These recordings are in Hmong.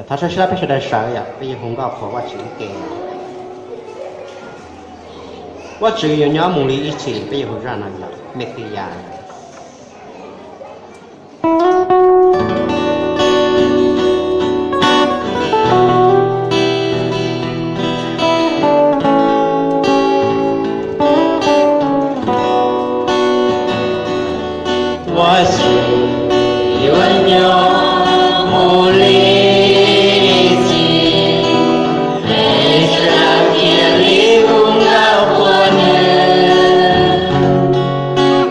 Thov sawv daws peb sawv daws sawv yom, peb yuav hu nkauj qhuas Vajtswv ib ke. Vajtswv yuav nyob mus li ib txhis, peb yuav hu zaj no yog Mexiyas. Vajtswv yuav nyob mus li ib txhis, peb sawv daws cia li hu nkauj qhuas nws.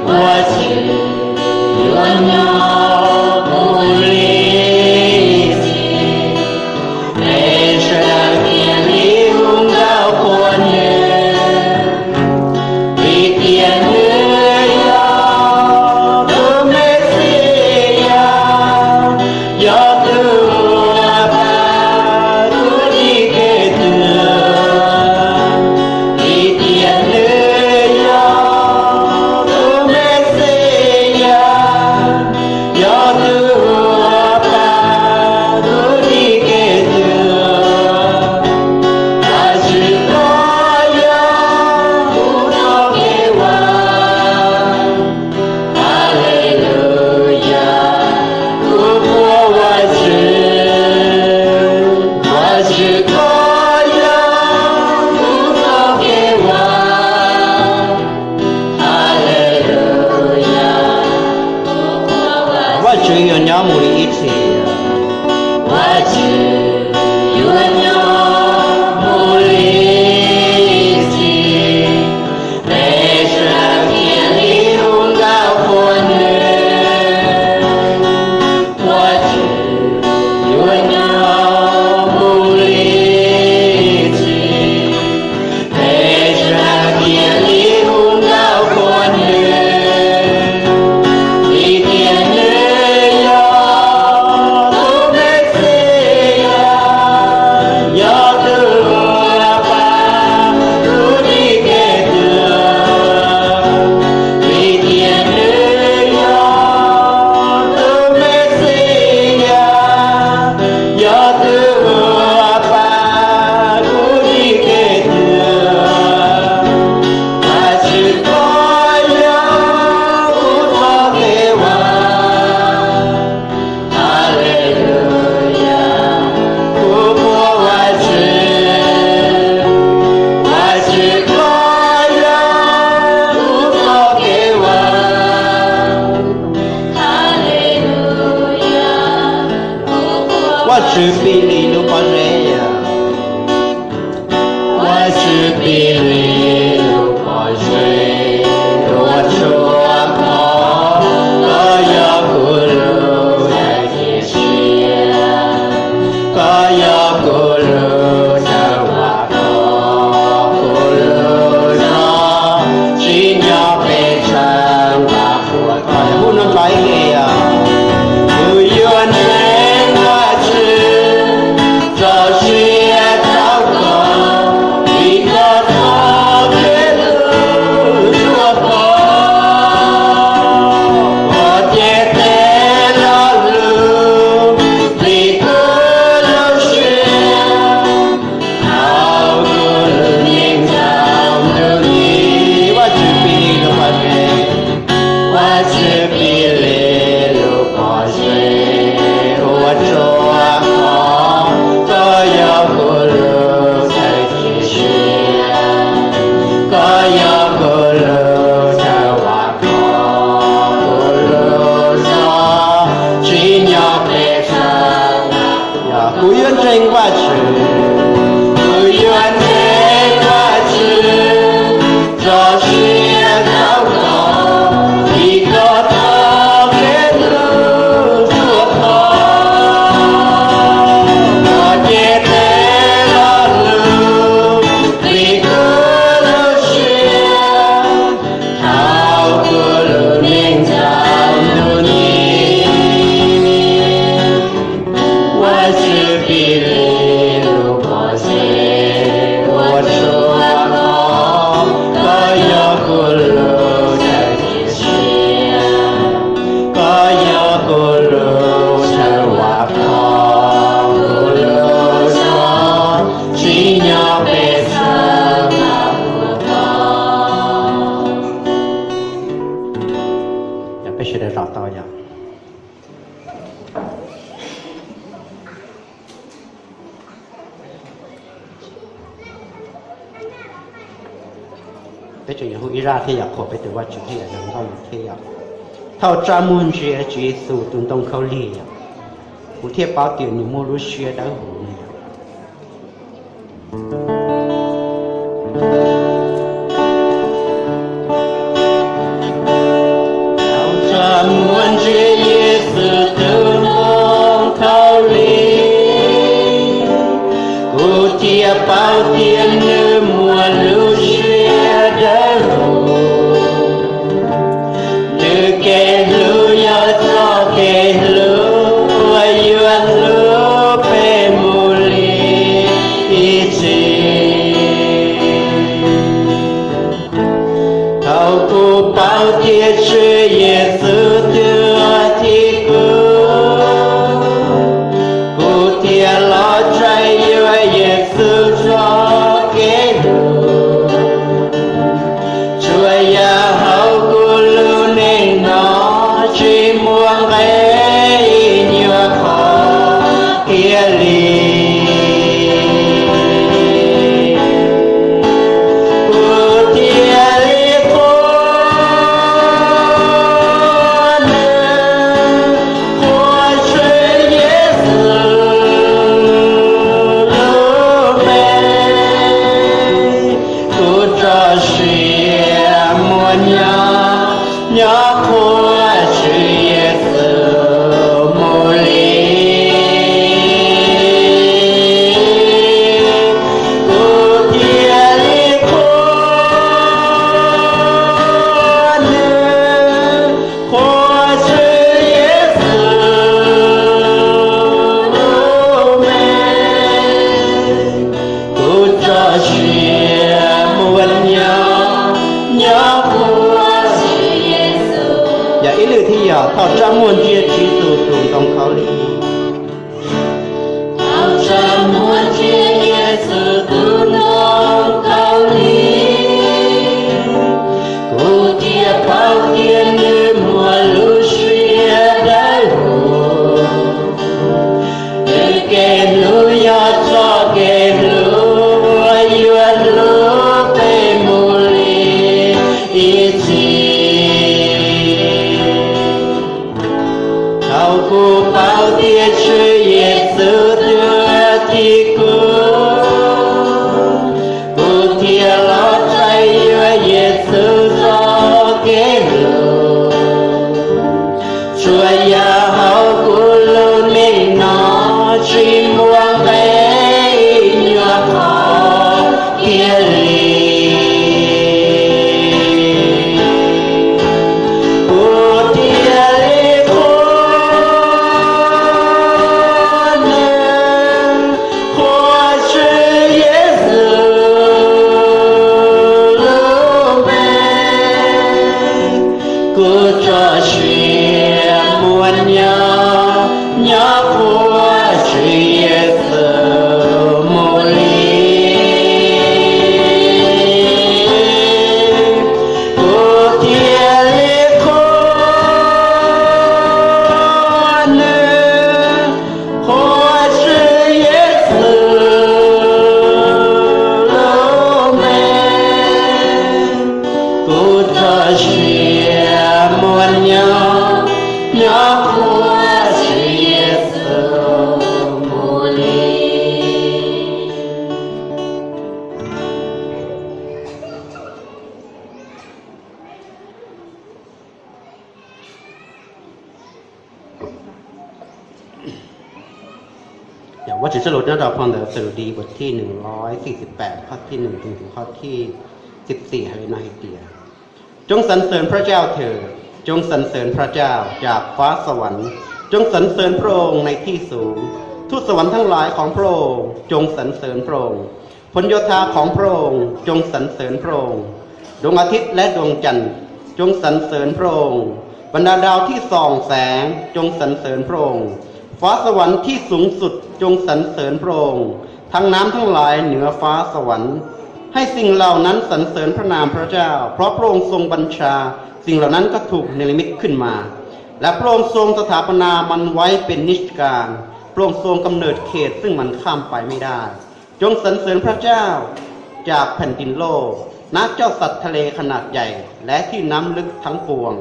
Vajtswv yuav nyob mus li ib txhis, peb sawv daws cia li hu nkauj qhuas nws, vim tias nws yog tus Mexiyas, yog tus uas pab tus ris kev twg, vim tias nws yog tus Mexiyas, yog tus uas pab tus ris kev twg. Vajtswv koj yog kuv txoj kev ua. Haleluyas, kuv qhuas Vajtswv. Vajtswv koj yog kuv txoj kev ua. Haleluyas, Vajtswv yuav nyob mus li ib txhis. Vajtswv yuav nyob mus li ib txhis, peb sawv daws cia li hu nkauj qhuas nws. Vajtswv yuav nyob mus li ib txhis, peb sawv daws cia li hu nkauj qhuas nws, vim tias nws yog tus Mexiyas, yog tus uas pab tus ris kev twg, vim tias nws yog tus Mexiyas, yog tus uas pab tus ris kev twg. Vajtswv koj yog kuv txoj kev ua. Haleluyas, kuv qhuas Vajtswv. Vajtswv koj yog kuv txoj kev ua. Haleluyas, Vajtswv pib li lub pob zeb. Vajtswv pib li lub pob zeb uas tsuas koj, koj yog kuv lub txhais ceg siab, koj yog kuv lub chaw uas koj, kuv lub zos tsim nyog pes tsawg nqa puas koj. Yog kuv no nrog ib ke os. Kuv yuav ntseeg Vajtswv, txoj sia tau koj, vim koj txoj kev hlub tsuas koj. Ua ciav tes lo lus vim kuv lub siab, tau kuv lub neej nrog ntu ni. Vajtswv pib li lub pob zeb, Vajtswv pib li lub pob zeb uas tsuas koj, koj yog kuv lub txhais ceg siab, koj yog kuv lub chaw uas koj, kuv lub zos tsim nyog pes tsawg. Yog kuv yuav ntseeg Vajtswv, kuv yuav ntseeg Vajtswv, txoj sia tau koj, vim koj txoj kev hlub tsuas koj. Ua ciav tes lo lus vim kuv lub siab, tau kuv lub neej nrog ntu ni. Vajtswv pib li lub pob zeb Peb tseem yuav hu ib zaj thiab yom, qhuas peb tus Vajtswv thiab yom, zoo nkauj thiab yom. Thaum Tsaj Muag ntsia Tswv Yexus tus ntoo khaub lig yom, kuv thiaj paub tias nws muaj lub siab dawb huv no yom. Thaum Tsaj Muag ntsia Yexus tus ntoo khaub lig, kuv thiaj paub tias nws muaj lub siab dawb huv. Nws kev hlub yog txoj kev hlub uas yuav hlub peb mus li ib txhis. Thaum kuv paub tias Tswv Yexus tuag thiab kuv, kuv thiaj los tsa yuav Yexus txoj kev hlub. Tsuas yog hauv kuv lub neej no tsis muaj nqe ib nyuag qho tiag li. Kuv thiaj li qhuas nws, qhuas Tswv Yexus lub npe. Kuv tso siab muaj nyob, nyob qhuas Tswv Yexus mus li. Kuv thiaj li qhuas nws, qhuas Tswv Yexus lub npe. Kuv tso siab muaj nyob, nyob qhuas Tswv Yexus. Yog ib lwm thiab yog thaum Tsaj Muag ntsia Tswv Yexus tus ntoo khaub lig. Thaum Tsaj Muag ntsia Yexus tus ntoo khaub lig, kuv thiaj paub tias nws muaj lub siab dawb huv. Nws kev hlub yog txoj kev hlub uas yuav hlub peb mus li ib txhis. Thaum kuv paub tias Tswv Yexus tuag thiab kuv, kuv thiaj los tsa yuav Yexus txoj kev hlub. Tsuas yog hauv kuv lub neej no tsis muaj nqe ib nyuag qho tiag li. Kuv thiaj li qhuas nws, qhuas Tswv Yexus lub npe. Kuv tso siab muaj nyob, nyob qhuas Tswv Yexus mus li. Kuv thiaj li qhuas nws, qhuas Tswv Yexus lub npe. Kuv tso siab muaj nyob, nyob qhuas Tswv Yexus mus li. Yog Vajtswv txoj lus nyob rau phau ntawv Xaludim bua thij nws loib xib xis pam qhov thij nws txog qhov thij xib xis hais li no hais tias, Coob sannv xwm Phaj Cauj thwm, coob sannv xwm Phaj Cauj cov fab xas vas, coob sannv xwm Phaj Oos neeg thij xus, thub xas vas thaj lais qhov Phaj Oos, coob sannv xwm Phaj Oos, phoo yos thav qhov Phaj Oos, coob sannv xwm Phaj Oos, doo a thib lab doo cas, coob sannv xwm Phaj Oos, pas ntas daus thij xoom xeev, coob sannv xwm Phaj Oos, fab xas vas thij xoom xum, coob sannv xwm Phaj Oos, thaj nam thaj lais nuav fab xas vas, hais xeem laus nab sannv xwm Phaj Nam Phaj Cauj, plhob Phaj Oos xoo pas ntshas, xeem laus nab kuj thum nws li mib khwj mas, lawv Phaj Oos xoo xas thas pas nas mas vaib pes nij kas, Phaj Oos xoo kam nws khem xwm mas kham pais mib daj, coob sannv xwm Phaj Cauj cov phaaj tis loj, นะเจ้าสัตว์ทะเลขนาดใหญ่และที่น้ำลึกทั้งปวง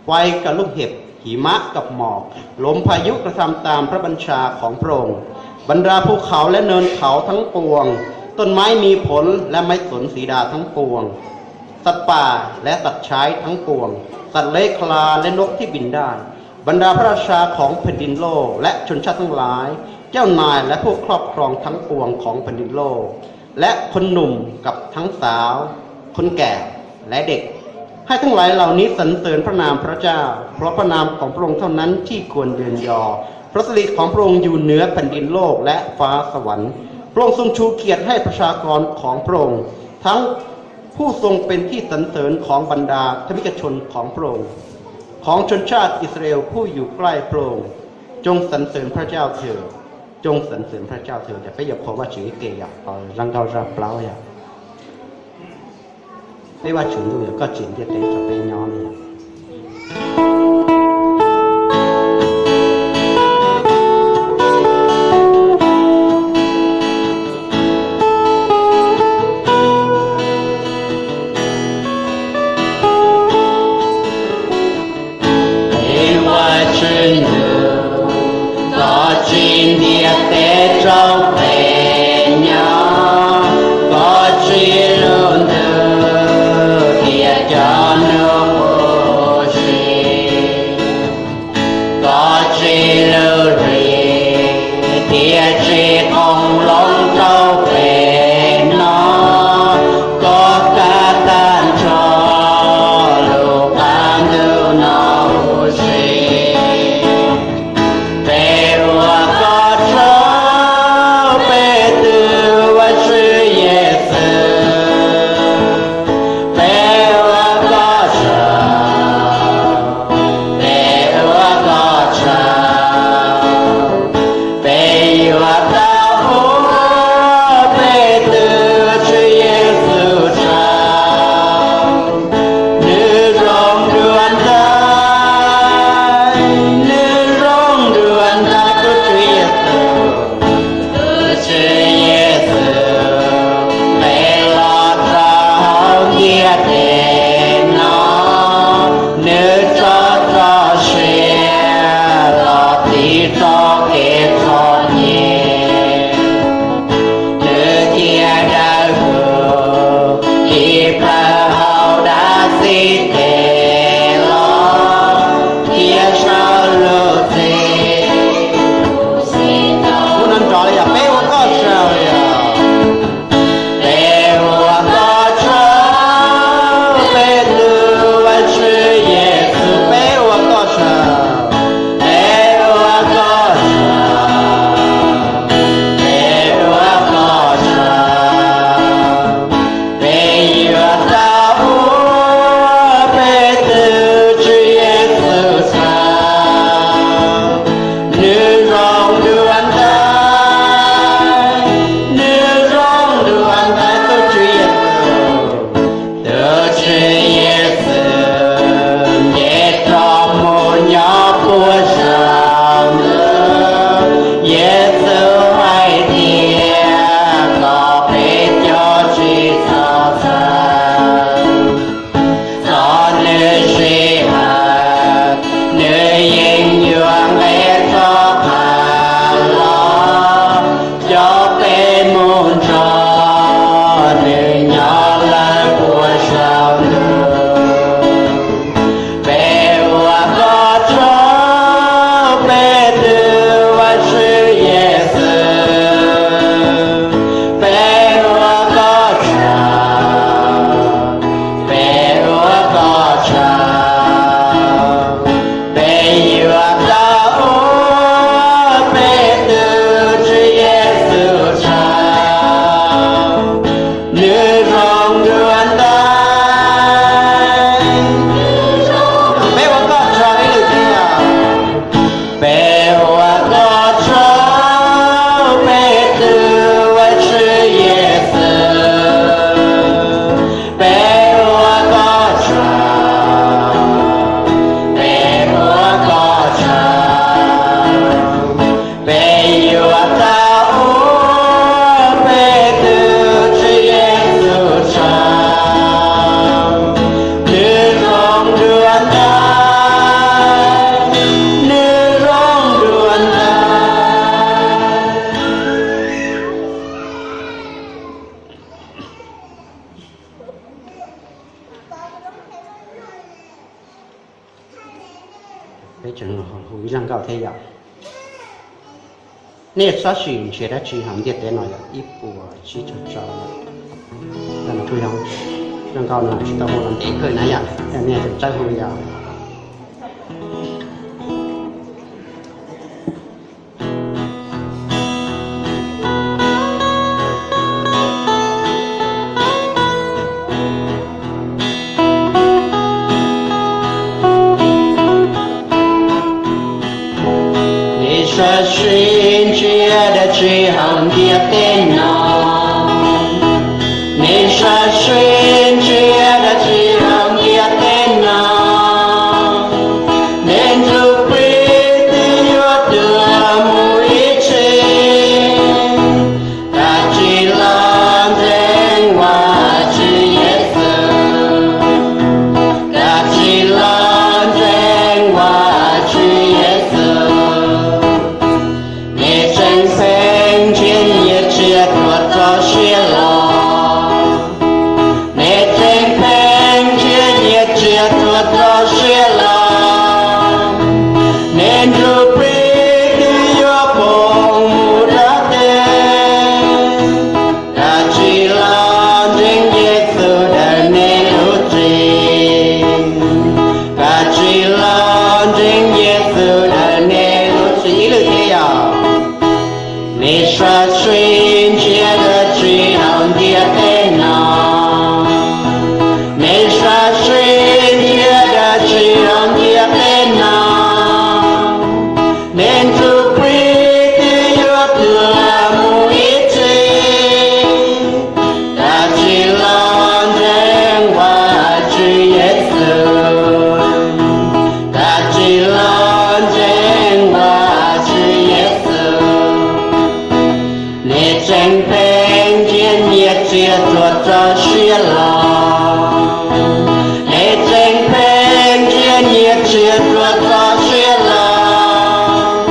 ไฟกับลูกเห็บ หิมะกับหมอก ลมพายุกระทำตามพระบัญชาของพระองค์ บรรดาภูเขาและเนินเขาทั้งปวง ต้นไม้มีผลและไม้สนสีดาทั้งปวง สัตว์ป่าและสัตว์ใช้ทั้งปวง สัตว์เลื้อยคลานและนกที่บินได้ บรรดาพระราชาของแผ่นดินโลกและชนชาติทั้งหลาย เจ้านายและผู้ครอบครองทั้งปวงของแผ่นดินโลก และคนหนุ่มกับทั้งสาว คนแก่และเด็ก ให้ทั้งหลายเหล่านี้สรรเสริญพระนามพระเจ้า เพราะพระนามของพระองค์เท่านั้นที่ควรเยินยอ พระสิริของพระองค์อยู่เหนือแผ่นดินโลกและฟ้าสวรรค์ พระองค์ทรงชูเกียรติให้ประชากรของพระองค์ ทั้งผู้ทรงเป็นที่สรรเสริญของบรรดาทมิกชนของพระองค์ ของชนชาติอิสราเอลผู้อยู่ใกล้พระองค์ จงสรรเสริญพระเจ้าเถิด จงสรรเสริญพระเจ้าเถิด Ces peb yuav qhuas Vajtswv ib ke yom, zaj nkauj zaj plaub yom. Peb Vajtswv ntuj, yog koj tsim ntiaj teb rau peb nyob li. Peb Vajtswv ntuj, koj tsim ntiaj teb rau peb nyob, koj tsim lub ntuj thiab cov nub huv si. tseem hu ib zaj nkauj thiab yom. Nej txhob sim nrhiav dab tsi hauv ntiaj teb no yom, ib puas tsib caug rau. Zaj no kuj yog zaj nkauj no tsis tau hu los ntev kawg na yom, nej tseem txawj hu yom. Nej sawv sib nrhiav dab tsi hauv ntiaj teb no? Nej sawv sib nrhiav dab tsi hauv ntiaj teb no? Nej ntsuj plig twb yuav tuag mus ib txhis, koj tsis los ntseeg Vajtswv Yexus, koj tsis los ntseeg Vajtswv Yexus. Nej tseem pheej nrhiav nyiaj txiag tuaj txog siab los, nej tseem pheej nrhiav nyiaj txiag tuaj txog siab los, nej ntsuj plig twb yuav poob mus dab teg. Koj tsis los ntseeg Yexus daws nej lub txim, koj tsis los ntseeg Yexus daws nej lub txim. Ib lwm thiab yom. Nej sawv sib nrhiav dab tsi hauv ntiaj teb no? Nej sawv sib nrhiav dab tsi hauv ntiaj teb no? Nej ntsuj plig twb yuav tuag mus ib txhis, koj tsis los ntseeg Vajtswv Yexus, koj tsis los ntseeg Vajtswv Yexus. Nej tseem pheej nrhiav nyiaj txiag tuaj txog siab los, nej tseem pheej nrhiav nyiaj txiag tuaj txog siab los,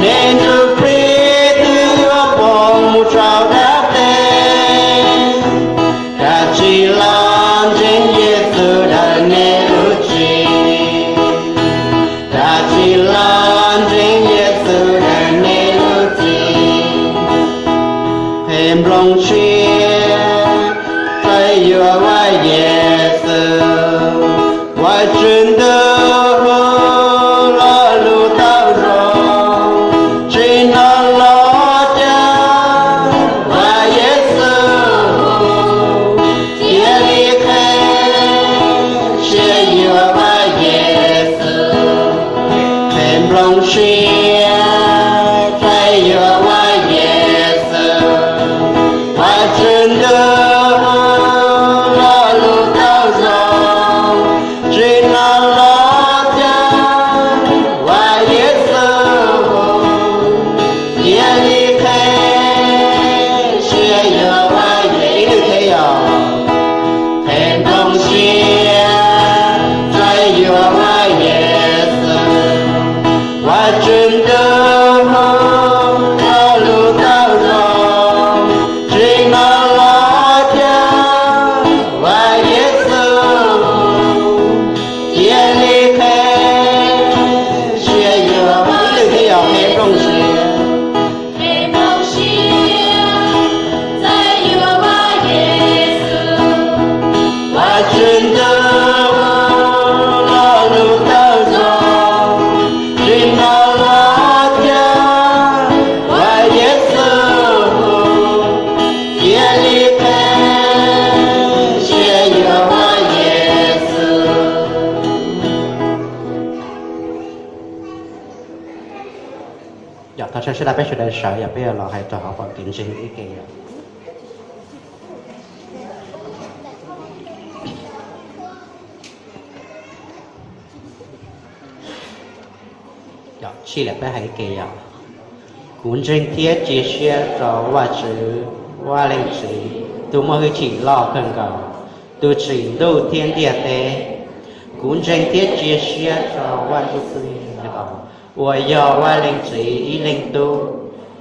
nej ntsuj plig twb yuav poob mus rau dab teg. Koj tsis los ntseeg Yexus daws nej lub txim, koj tsis los ntseeg Yexus daws nej lub txim. Peb nplooj siab txais yuav Vajtswv Yexus, Vajtswv ntuj hu lo lus tau zoo, tsim no los cas Vajtswv Yexus cia li qheb siab yuav Vajtswv Yexus. Peb nplooj siab txais yuav Vajtswv Yexus, Vajtswv ntuj hu lo lus tau zoo, tsim no los cas Vajtswv Yexus cia li qheb siab yuav Vajtswv Yexus. Ib lwm thiab yom. Peb nplooj siab txais yuav Vajtswv Yexus, Vajtswv ntuj hu lo lus tau zoo, tsim no los cas Vajtswv Yexus cia li qheb siab yuav. Ib lwm thiab yom. Peb nplooj siab, peb nplooj siab txais yuav Vajtswv Yexus, Vajtswv ntuj hu lo lus tau zoo, tsim no los cas Vajtswv Yexus cia li qheb siab yuav Vajtswv Yexus. Yog thov sawv daws, peb sawv daws sawv, yog peb yuav los hais rau hauv pom kev ntseeg ib ke yom. Yog tsis li peb hais ib ke yom. Kuv ntseeg thiab cia siab rau Vajtswv, Vaj Leej Txiv, tus muaj hwj chim loj kawg nkaus, tus tsim ntuj thiab ntiaj teb. Kuv ntseeg thiab cia siab rau Vaj Ntsuj Plig uas yog Vaj Leej Txiv ib leeg tub,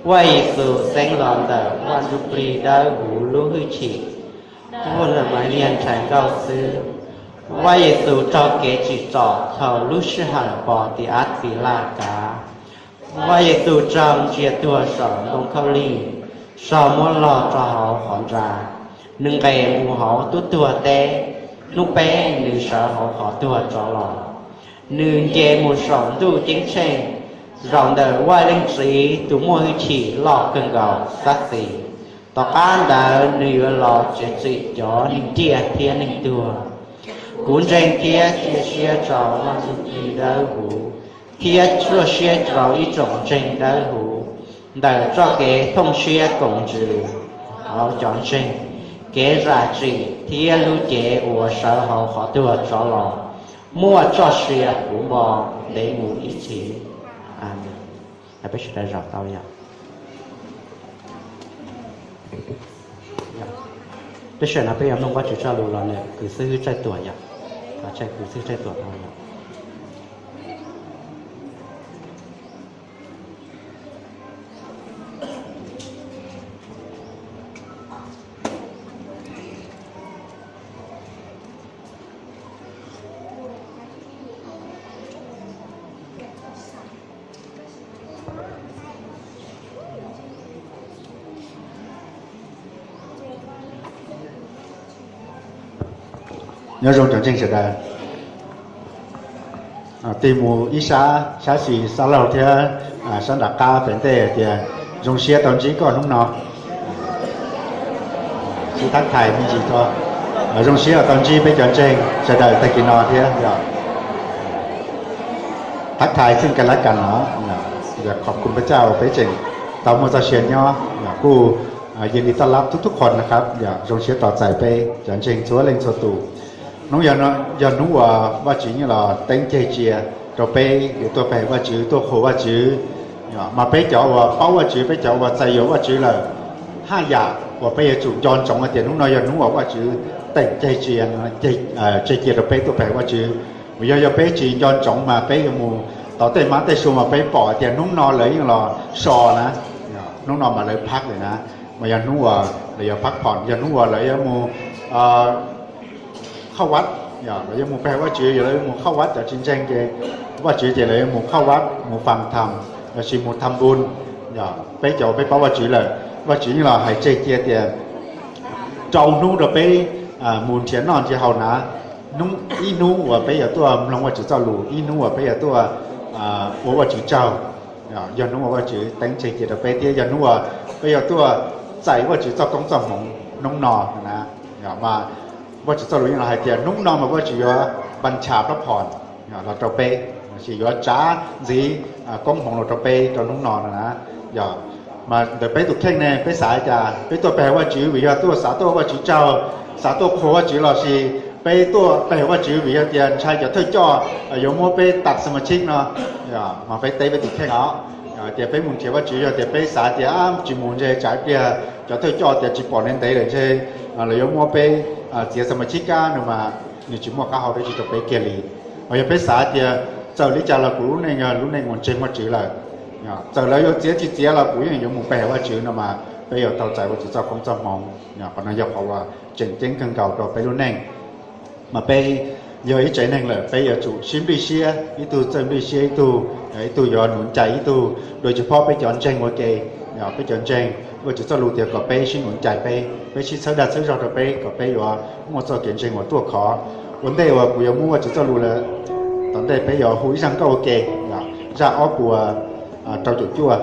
Vaj Yexus xeeb los ntawm Vaj Ntsuj Plig Dawb Huv lub hwj chim, tuaj ntawm Malis Ntshai Nkauj Xwb, Vaj Yexus raug kev tsim txom thaum lub sij hawm Pos Tis Ab Tis Laj kav. Vaj Yexus raug ntsia tuag saum ntoo khaub lig, raug muab log rau hauv qhov nra. Nws nqes mus hauv tub tuag teb. Hnub peb nws sawv hauv qhov tuag rov los. Nws nce mus saum ntuj ceeb tsheej, zaum ntawm Vaj Leej Txiv tus muaj hwj chim loj kawg nkaus sab xis. Tom qab ntawd nws yuav los txiav txim cov neeg tiaj thiab neeg tuag. Kuv ntseeg thiab cia siab rau Vaj Ntsuj Plig Dawb Huv, thiab ruaj siab rau ib tsoom ntseeg dawb huv ntawm txoj kev thooj siab koom ntsws hauv cov ntseeg, kev zam txim thiab lub cev uas sawv hauv qhov tuag rov los, muaj txoj sia puv npo ntev mus ib txhis. Amees. Peb sawv daws zaum tau yom. Peb sawv daws no peb yuav mloog Vajtswv txoj lus los ntawm Kwv Xib Hwb Txawj Tuam yom. Kwv Xib Hwb Txawj Tuam tau yom. Nyob zoo cov ntseeg sawv daws. Tig mus ib sab, sab xis, sab laug thiab sab nram qab pem ntej hais tias zoo siab tau ntsib koj hnub no. Sib thab thais me ntsis tso. Zoo siab tau ntsib peb cov ntseeg sawv daws tag kis no thiab yom. Thab thais xwb kas lab kas no, yog qhov kuv peb caj uas peb tseem tau muaj txoj sia nyob, kuj yeej li taj lab tub tub qhov na khab, yog zoo siab tos txais peb cov ntseeg txhua leej txhua tus. Hnub yog hnub uas Vajtswv yeej los teeb ceg cia rau peb yuav tuaj pe Vajtswv, tuaj qhuas Vajtswv. Mas peb cov uas paub Vajtswv, peb cov uas txais yuav Vajtswv lawm, haj yam uas peb yuav tsum nco ntsoov hais tias hnub no yog hnub uas Vajtswv teem ceg cia, tseg cia rau peb tuaj pe Vajtswv. Uas yog, yog peb tsis nco ntsoov mas peb yuav mus tau tej hmab tej sua mas peb pom tias hnub no lawv yeej los so na, hnub no mas lawv phab lawm na, mas yog hnub uas lawv yuav phab phom, yog hnub uas lawv yuav mus khauj vaj, lawv yuav mus pe Vajtswv, yog lawv yuav mus khauj vaj, cov tsis ntseeg ces Vajtswv ces lawv yuav mus khauj vaj, mus fam tham, los sis mus tham npun. Yog peb cov uas peb paub Vajtswv lawm, Vajtswv yeej los hais tseg cia tias rau hnub rau peb mus nrhiav noj nrhiav haus na, ib hnub uas peb yuav tuaj mloog Vajtswv txoj lus, ib hnub uas peb yuav tuaj ua Vajtswv tsaug. Yog hnub uas Vajtswv teeb tseg cia rau peb thiab yog hnub uas peb yuav tuaj txais Vajtswv txoj koob txoj hmoov hnub no na. Mas Vajtswv txoj lus yeej los hais tias hnub no mas Vajtswv yuav npa ncha plab phom los rau peb, los sis yuav tsav ntxiv koob hmoov los rau peb rau hnub no no na. Yog mas ntawm peb tus kheej ne, peb xav cas? Peb tuaj pe Vajtswv vim yog tuaj xav tuaj Vajtswv tsaug, xav tuaj qhuas Vajtswv, los sis peb tuaj pe Vajtswv vim yog tias ntshai cov thawj coj yuav muab peb tam xa ma chib no? Mas peb teb peb tus kheej os, tias peb mus nrhiav Vajtswv yog tias peb xav tias tsis mus ntshe tsam ib pliag cov thawj coj tias tsis pom ntev ntev lawm ntshe lawv yuav muab peb txiav xa ma chib kab no mas nws tsis muaj qab hau dab tsi rau peb kiag li. Mas yog peb xav tias txawm li cas los kuv lub neej yog lub neej uas ntseeg Vajtswv lawm, txawm lawv yuav txiav tsis txiav los kuv yeej yuav mus pe Vajtswv no mas peb yuav tau txais Vajtswv txoj koob txoj hmoov. Qhov no yog qhov uas tseem ceeb kawg nkaus rau peb lub neej. Mas peb yog ib tsev neeg lawm peb yuav tsum sib nplij siab, ib tug txawj nplij siab ib tug, ib tug yuav nuv ncaim ib tug, dua tsis phob peb cov ntseeg ua ke. Peb cov ntseeg, Vajtswv txoj lus tias kom peb sib nuv ncaim peb, peb sib txhawb dag txhawb zog rau peb kom peb yuav muaj txoj kev ntseeg uas tuaj khov. Ua ntej uas kuv yuav muab Vajtswv txoj lus lawm, tom ntej peb yuav hu ib zaj nkauj ua ke, zaj ob puas rau caum cuaj.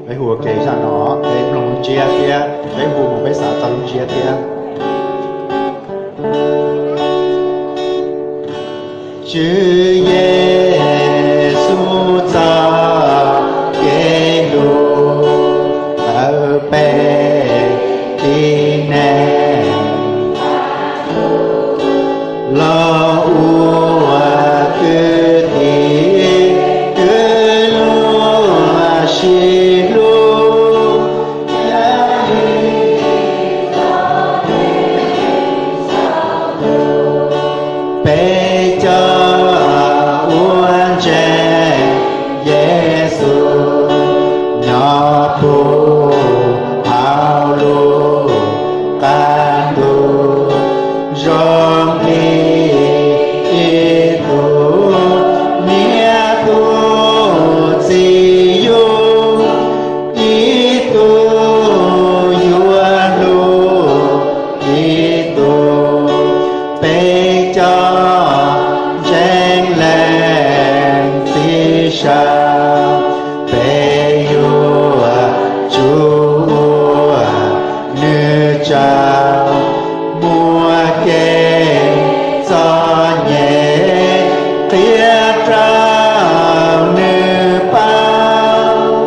Peb hu ua ke zaj no, peb mloog lub ntsiab thiab peb hu mus peb xav txog lub ntsiab thiab. Tswv Yexus txoj kev hlub tawm peb tib neeg los ua kwv tij kwv luag sib hlub. Peb cov uas ntseeg Yexus nyob puag hauv lub qab ntuj. Tus yuav hlub ib tug, peb cov ntseeg leej txiv saud, peb yuav tsum ua nws tsaug, muab kev txom nyem qhia rau nws paub.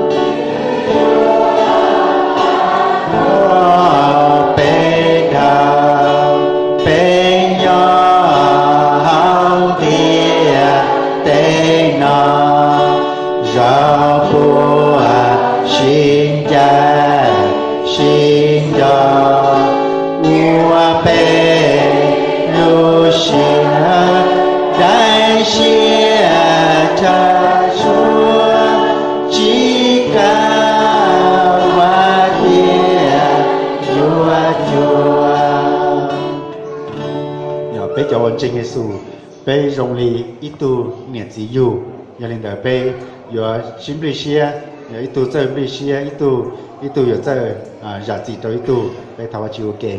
Peb dhau, peb nyob hauv ntiaj teb no, zoo puas sib ncaim sib nco ua peb lub siab, daim siab tshaj suab, tsis kam ua tiag yuav cuag. Yog peb cov uas ntseeg Yexus, peb zoo li ib tug niam txiv yug, yog li ntawd peb yuav sib nplij siab, yog ib tug txawj nplij siab ib tug, ib tug yuav txawj zam txim rau ib tug. Peb thov Vajtswv ua ke.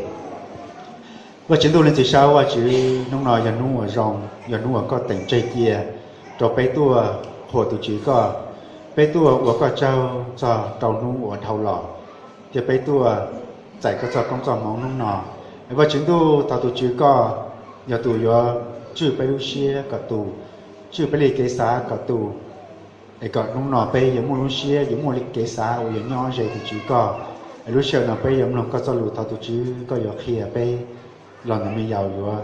Vajtswv ntuj leej txiv saub, Vajtswv, hnub no yog hnub uas zoo, yog hnub uas koj teem tseg cia rau peb tuaj qhuas tus Tswv koj, peb tuaj ua koj tsaug txog rau hnub uas dhau los, thiab peb tuaj txais koj txoj koob txoj hmoov hnub no. Es Vajtswv ntuj, thov tus Tswv koj yog tus yuav tswj peb lub siab kom tus, tswj peb li kev xav kom tus, es kom hnub no peb yuav muaj lub siab, yuav muaj li kev xav uas yuav nyob ze tus Tswv koj. Es lub sij hawm no peb yuav mloog koj txoj lus, thov tus Tswv koj yuav qhia peb los ntawm me yaus yuav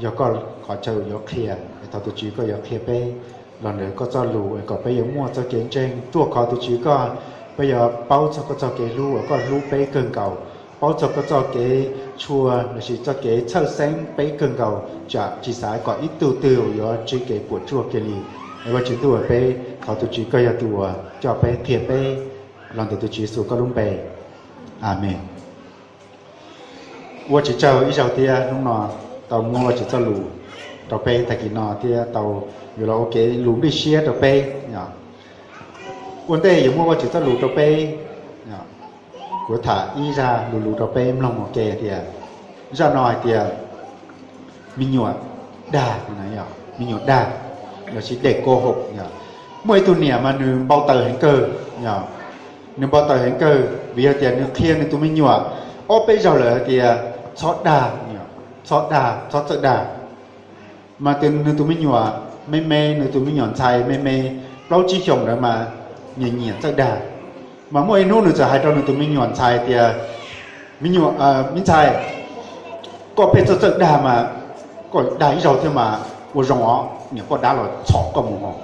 yog koj qhov chaw yuav qhia. Es thov tus Tswv koj yuav qhia peb los ntawm koj txoj lus es kom peb yuav muaj txoj kev ntseeg ruaj khov tus Tswv koj, peb yuav paub txog koj txoj kev hlub uas koj hlub peb kawg nkaus, paub txog koj txoj kev tshua lossis txoj kev txhawj xeeb peb kawg nkaus, tsam tsis xav kom ib tug twg uas yuav ntsib kev puas tsuaj kiag li. Es Vajtswv ntuj, peb thov tus Tswv koj yog tus uas coj peb, qhia peb los ntawm tus Tswv Yexus koj lub npe. Amees. Ua Vajtswv tsaug ib zaug thiab, hnub no tau muab Vajtswv txoj lus rau peb tag kis no thiab tau yuav los ua kev lus nplij siab rau peb. Ua ntej yuav muab Vajtswv txoj lus rau peb, kuv tham ib zaj lus lus rau peb mloog ua ke tias, zaj no hais tias me nyuam dag, me nyuam dag, lossis dej koj haum. Muaj ib tug niam mas nws npau taws heev kawg, nws npau taws heev kawg vim yog tias nws qhia nws tus me nyuam ob peb zaug lawm hais tias txhob dag, txhob dag, txhob txawj dag. Mas nws tus me nyuam me me, nws tus me nyuam ntxhais me me plaub tsib xyoos ntawd mas nyiam nyiam txawj dag. Mas muaj ib hnub nws txawm hais rau nws tus me nyuam ntxhais tias, me nyuam, me ntxhais, koj pheej txawj txawj dag mas koj dag ib zaug thiab mas ua zoo os, niam poj dab los txhom koj mus os.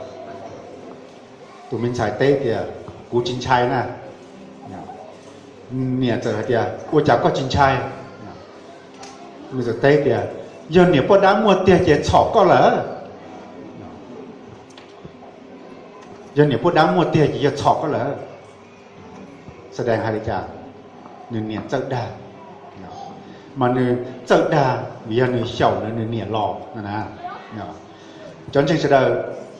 Tus me ntxhais teb tias, kuv tsis ntshai na. Niam txawm hais tias, ua cas koj tsis ntshai? Nws txawm teb tias, yog niam poj dab muaj tiag ces txhom koj lawm. Yog niam poj dab muaj tiag ces yog txhom koj lawm. Xa dees hais li cas? Nws niam txawj dag, mas nws txawj dag vim yog nws xyaum nws niam los. Cov ntseeg sawv daws,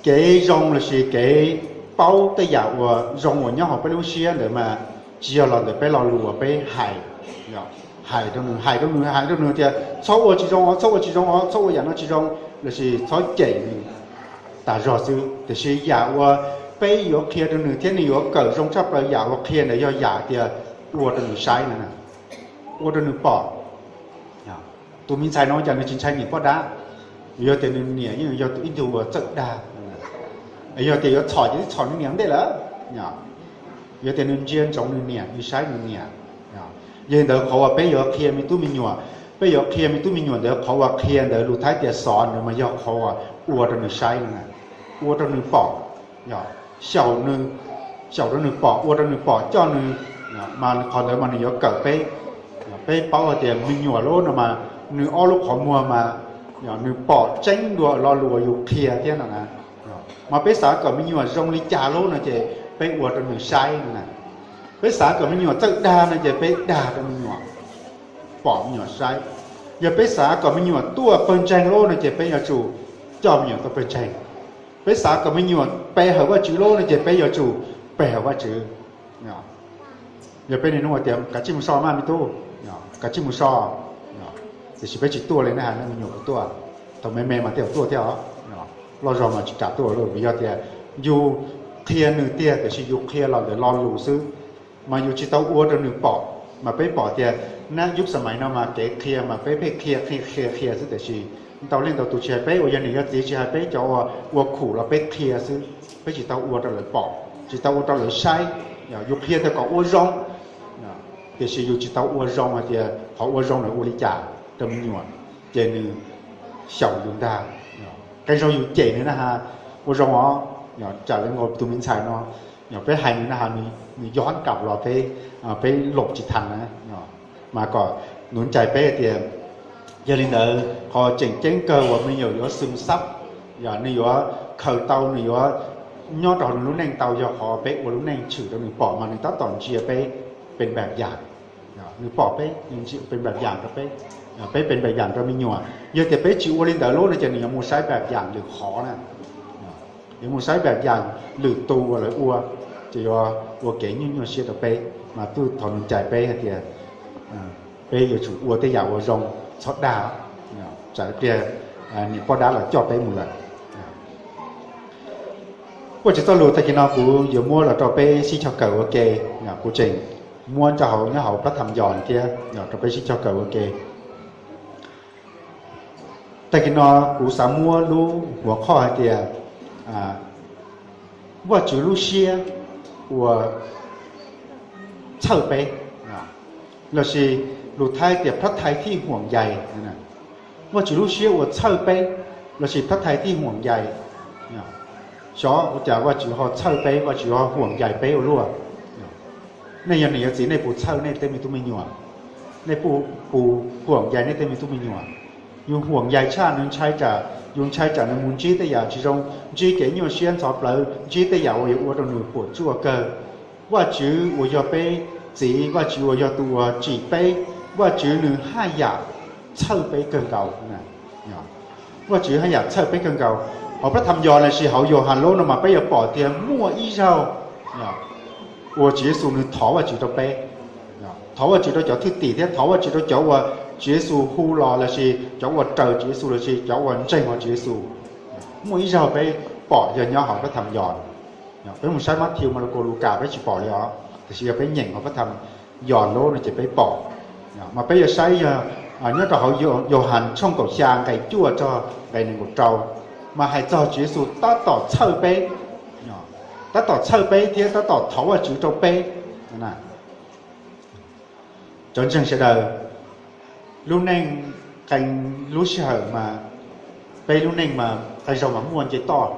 kev zoo lossis kev paub tej yam uas zoo uas nyob hauv peb lub siab ntawd mas tsis yog los ntawm peb lo lus uas peb hais, hais rau nws, hais rau nws, hais rau nws tias txhob ua tsis zoo os, txhob ua tsis zoo os, txhob ua yam no tsis zoo, lossis txhob cem nws tas zog xwb. Tiam sis yam uas peb yuav qhia rau nws thiab nws yuav kawm zoo tshaj plaws yam uas qhia ntawd yog yam tias ua rau nws saib no, ua rau nws pom. Tus me ntxhais no cas nws tsis ntshai niam poj dab? Yog tias nws niam yeej yog ib tug uas txawj dag, yog tias yuav txhom ces twb txhom nws niam ntej lawm. Yog tias nws ntsia ntsoov nws niam, nws saib nws niam. Yog li ntawd qhov uas peb yuav qhia me tub me nyuam, peb yuav qhia me tub me nyuam ntawd, qhov uas qhia ntawd lus Thaib tias xov ntawd mas yog qhov uas ua rau nws saib no, ua rau nws pom, xyaum nws, xyaum rau nws pom, ua rau nws pom coj nws, mas qhov ntawd mas nws yuav kawm peb. Peb paub hais tias me nyuam lub no mas nws ob lub qhov muag mas nws pom tseeb dua lo lus uas yus qhia thiab no na. Mas peb xav kom me nyuam zoo li cas lub no ces peb ua rau nws saib no na. Peb xav kom me nyuam txawj dag no ces peb dag rau me nyuam, pom me nyuam saib. Yog peb xav kom me nyuam tuaj pawg ntseeg lub no ces peb yuav tsum coj me nyuam tuaj pawg ntseeg. Peb xav kom me nyuam pe hawm Vajtswv lub no ces peb yuav tsum pe hawm Vajtswv. Yog peb niaj hnub tias kav tsij mus so mas me tub, kav tsij mus so, tiam sis peb tsis tuaj li na, hais nej me nyuam puas tuaj? Thaum me me mas tej zaum tuaj thiab os, loj zog mas tsis kam tuaj li, vim yog tias yus qhia nws tiag tiam sis yus qhia los ntawm lo lus xwb, mas yus tsis tau ua rau nws pom. Mas peb pom tias nab yub xa mais no mas kev qhia mas peb pheej qhia qhia qhia qhia xwb, tiam sis ntau leej ntau tus tsis hais peb uas yog niam yog txiv tsis hais peb cov uas ua khum los peb qhia xwb, peb tsis tau ua rau lawv pom, tsis tau ua rau lawv saib. Yus qhia tias kom ua zoo, tiam sis yus tsis tau ua zoo hais tias qhov ua zoo lawv ua li cas rau me nyuam, ces nws xyaum yus ntag. Qee zaug yus cem nws na has, ua zoo os, tsam li nkaus tus me ntxhais no, peb hais nws na has, nws yob kam los peb, peb lom tsis thav na. Mas kom nuv cai peb tias, yog li ntawd qhov tseem ceeb kawg uas me nyuam yuav xwm xab, yog nws yuav khaws tau, nws yuav nyob rau hauv nws lub neej tau, yog qhov peb ua lub neej tshwm rau nws pom mas nws tab tom ntsia peb, pes npam yam, nws pom peb, nws ntsia pes npam yam rau peb, peb pes npam yam rau me nyuam. Yog tias peb tsis ua li ntawd lub no ces nws yuav mus saib npam yam lwm qhov na, yuav mus saib npam yam lwm tus uas lawv ua, ces yuav ua kev nyuaj nyuaj siab rau peb. Mas twb thov nuv cai peb hais tias peb yuav tsum ua tej yam uas zoo txhob dag, tsam pliag niam poj dab los coj peb mus lawm. Kuj tsis txoj lus tag kis no kuv yuav muab los rau peb sib cog kawm ua ke, kuv tseem muab nyob hauv, nyob hauv plab tham yos thiab rau peb sib cog kawm ua ke. Tag kis no kuv xav muab lub huam qhoj hais tias Vajtswv lub siab uas txhawj peb, lossis lus Thaib tias พระทัยที่ห่วงใย. Vajtswv lub siab uas txhawj peb, lossis พระทัยที่ห่วงใย. Xyov ua cas Vajtswv ho txhawj peb, Vajtswv ho ห่วงใย peb ua luaj. Nej yog niam yog txiv nej puas txhawj nej tej me tub me nyuam? Nej puas, puas ห่วงใย nej tej me tub me nyuam? Yus ห่วงใย tshaj nws ntshai tsam, yus ntshai tsam nws mus ntsib tej yam tsis zoo, ntsib kev nyuaj siab ntxhov plawv, ntsib tej yam uas yuav ua rau nws puam tsuaj kawg. Vajtswv uas yog peb txiv, Vajtswv uas yog tus uas tsim peb, Vajtswv nws haj yam txhawj peb kawg nkaus. Vajtswv haj yam txhawj peb kawg nkaus. Hauv plab tham yos lossis hauv Yauhas lub no mas peb yuav pom tias muaj ib zaug uas Tswv Yexus nws thov Vajtswv rau peb, thov Vajtswv rau cov thwj tim thiab thov Vajtswv rau cov uas Tswv Yexus hu los lossis cov uas raws Tswv Yexus lossis cov uas ntseeg hauv Tswv Yexus. Muaj ib zaug peb pom yog nyob hauv plab tham yos. Peb mus saib Matthew, Markos, Lukas peb tsis pom li os, tiam sis yog peb nyeem hauv plab tham yos lub no ces peb pom. Mas peb yuav saib yog nyob rau hauv Yauhas tshooj kaum xya nqe cuaj txog nqe nees nkaum rau, mas hais txog Tswv Yexus tab tom txhawj peb, tab tom txhawj peb thiab tab tom thov Vajtswv rau peb. Cov ntseeg sawv daws, lub neej qee lub sij hawm mas peb lub neej mas qee zaug mas muaj nce toj,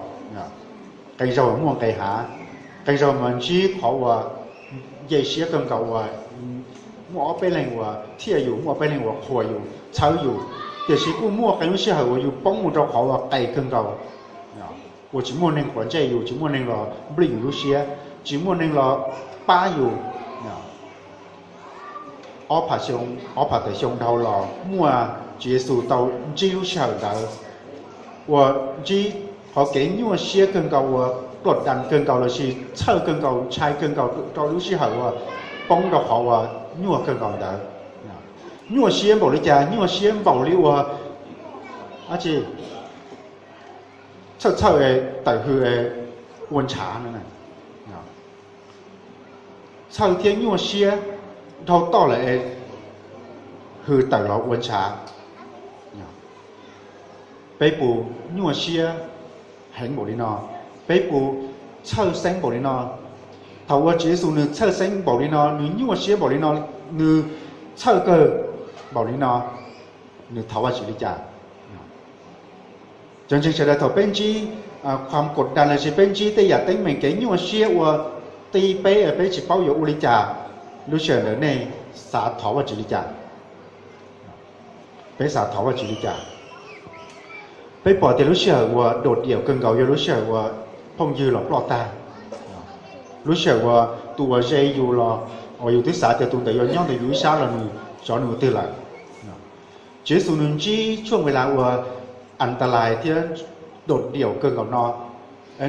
qee zaug mas muaj nqes hav, qee zaug mas ntsib qhov uas nce siab kawg nkaus uas muaj ob peb leeg uas thiaj yus, muaj ob peb leeg uas qhuas yus txhawb yus, tiam sis kuj muaj qee lub sij hawm uas yus poob mus rau qhov uas qes kawg nkaus, uas tsis muaj neeg quav ntsej yus, tsis muaj neeg los nplij yus lub siab, tsis muaj neeg los pab yus. Ob phav tawm xyoo dhau los muaj Tswv Yexus tau ntsib lub sij hawm ntawd uas ntsib qhov kev nyuaj siab kawg nkaus uas plom das kawg nkaus lossis txhawj kawg nkaus ntshai kawg nkaus rau lub sij hawm uas poob rau qhov uas nyuaj kawg nkaus ntawd. Nyuaj siab npaum li cas? Nyuaj siab npaum li uas txhawj txhawj tawm hws ua ntshav no. Txhawj thiab nyuaj siab dhau toj lawm es hws tawm los ua ntshav. Peb puas nyuaj siab heev npaum li no? Peb puas txhawj xeeb npaum li no? Thaum uas Tswv Yexus nws txhawj xeeb npaum li no, nws nyuaj siab npaum li no, nws txhawj kawg npaum li no, nws thov Vajtswv li cas? Cov ntseeg sawv daws, thaum peb ntsib qhuam kaum das lossis peb ntsib tej yam teeb meem kev nyuaj siab uas ti peb, peb tsis paub yuav ua li cas, lub sij hawm ntawd nej xav thov Vajtswv li cas? Peb xav thov Vajtswv li cas? Peb pom tias lub sij hawm uas dod diam kawg nkaus yog lub sij hawm uas phooj ywg los ploj tag, lub sij hawm uas tus uas ze yus los uas yus twb xav tias tus ntawd yuav nyob ntawm yus ib sab los nws xyov nws ua twg lawm. Tswv Yexus nws ntsib tshuaj nqe las uas as tas lais thiab dod diam kawg nkaus no,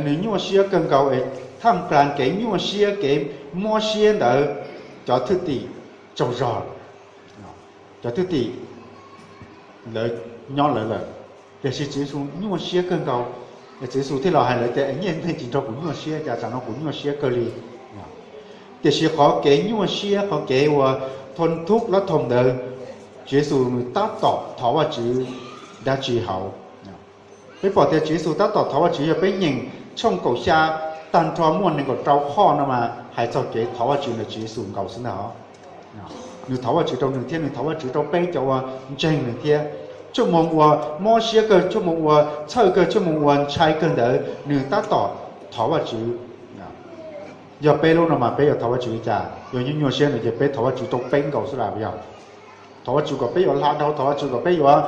nws nyuaj siab kawg nkaus es thaj plas kev nyuaj siab kev mob siab ntawd, cov thwj tim tsaug zog, cov thwj tim lawv nyob lawv lawm, tiam sis Tswv Yexus nyuaj siab kawg nkaus. Tswv Yexus thiaj los hais lawv tias, Nyiaj neeg tsis nrog kuv nyuaj siab, cas tsam no kuv nyuaj siab kawg li. Tiam sis qhov kev nyuaj siab, qhov kev uas thon thub lab thom ntawd, Tswv Yexus nws tab tom thov Vajtswv dab tsi hauv? Peb pom tias Tswv Yexus tab tom thov Vajtswv, yog peb nyeem tshooj kaum xya tag nrho muaj nees nkaum rau qhoj no mas hais txog kev thov Vajtswv ntawm Tswv Yexus nkaus xwb ntag. Nws thov Vajtswv rau nws thiab nws thov Vajtswv rau peb cov uas ntseeg nws thiab. Txhua moo uas mob siab kawg, txhua moo uas txhawj kawg, txhua moo uas ntshai kawg ntawd nws tab tom thov Vajtswv. Yog peb lub no mas peb yuav thov Vajtswv li cas? Yog nyuaj nyuaj siab no ces peb thov Vajtswv rau peb nkaus xwb las yog? Thov Vajtswv kom peb yuav hla dhau, thov Vajtswv kom peb yuav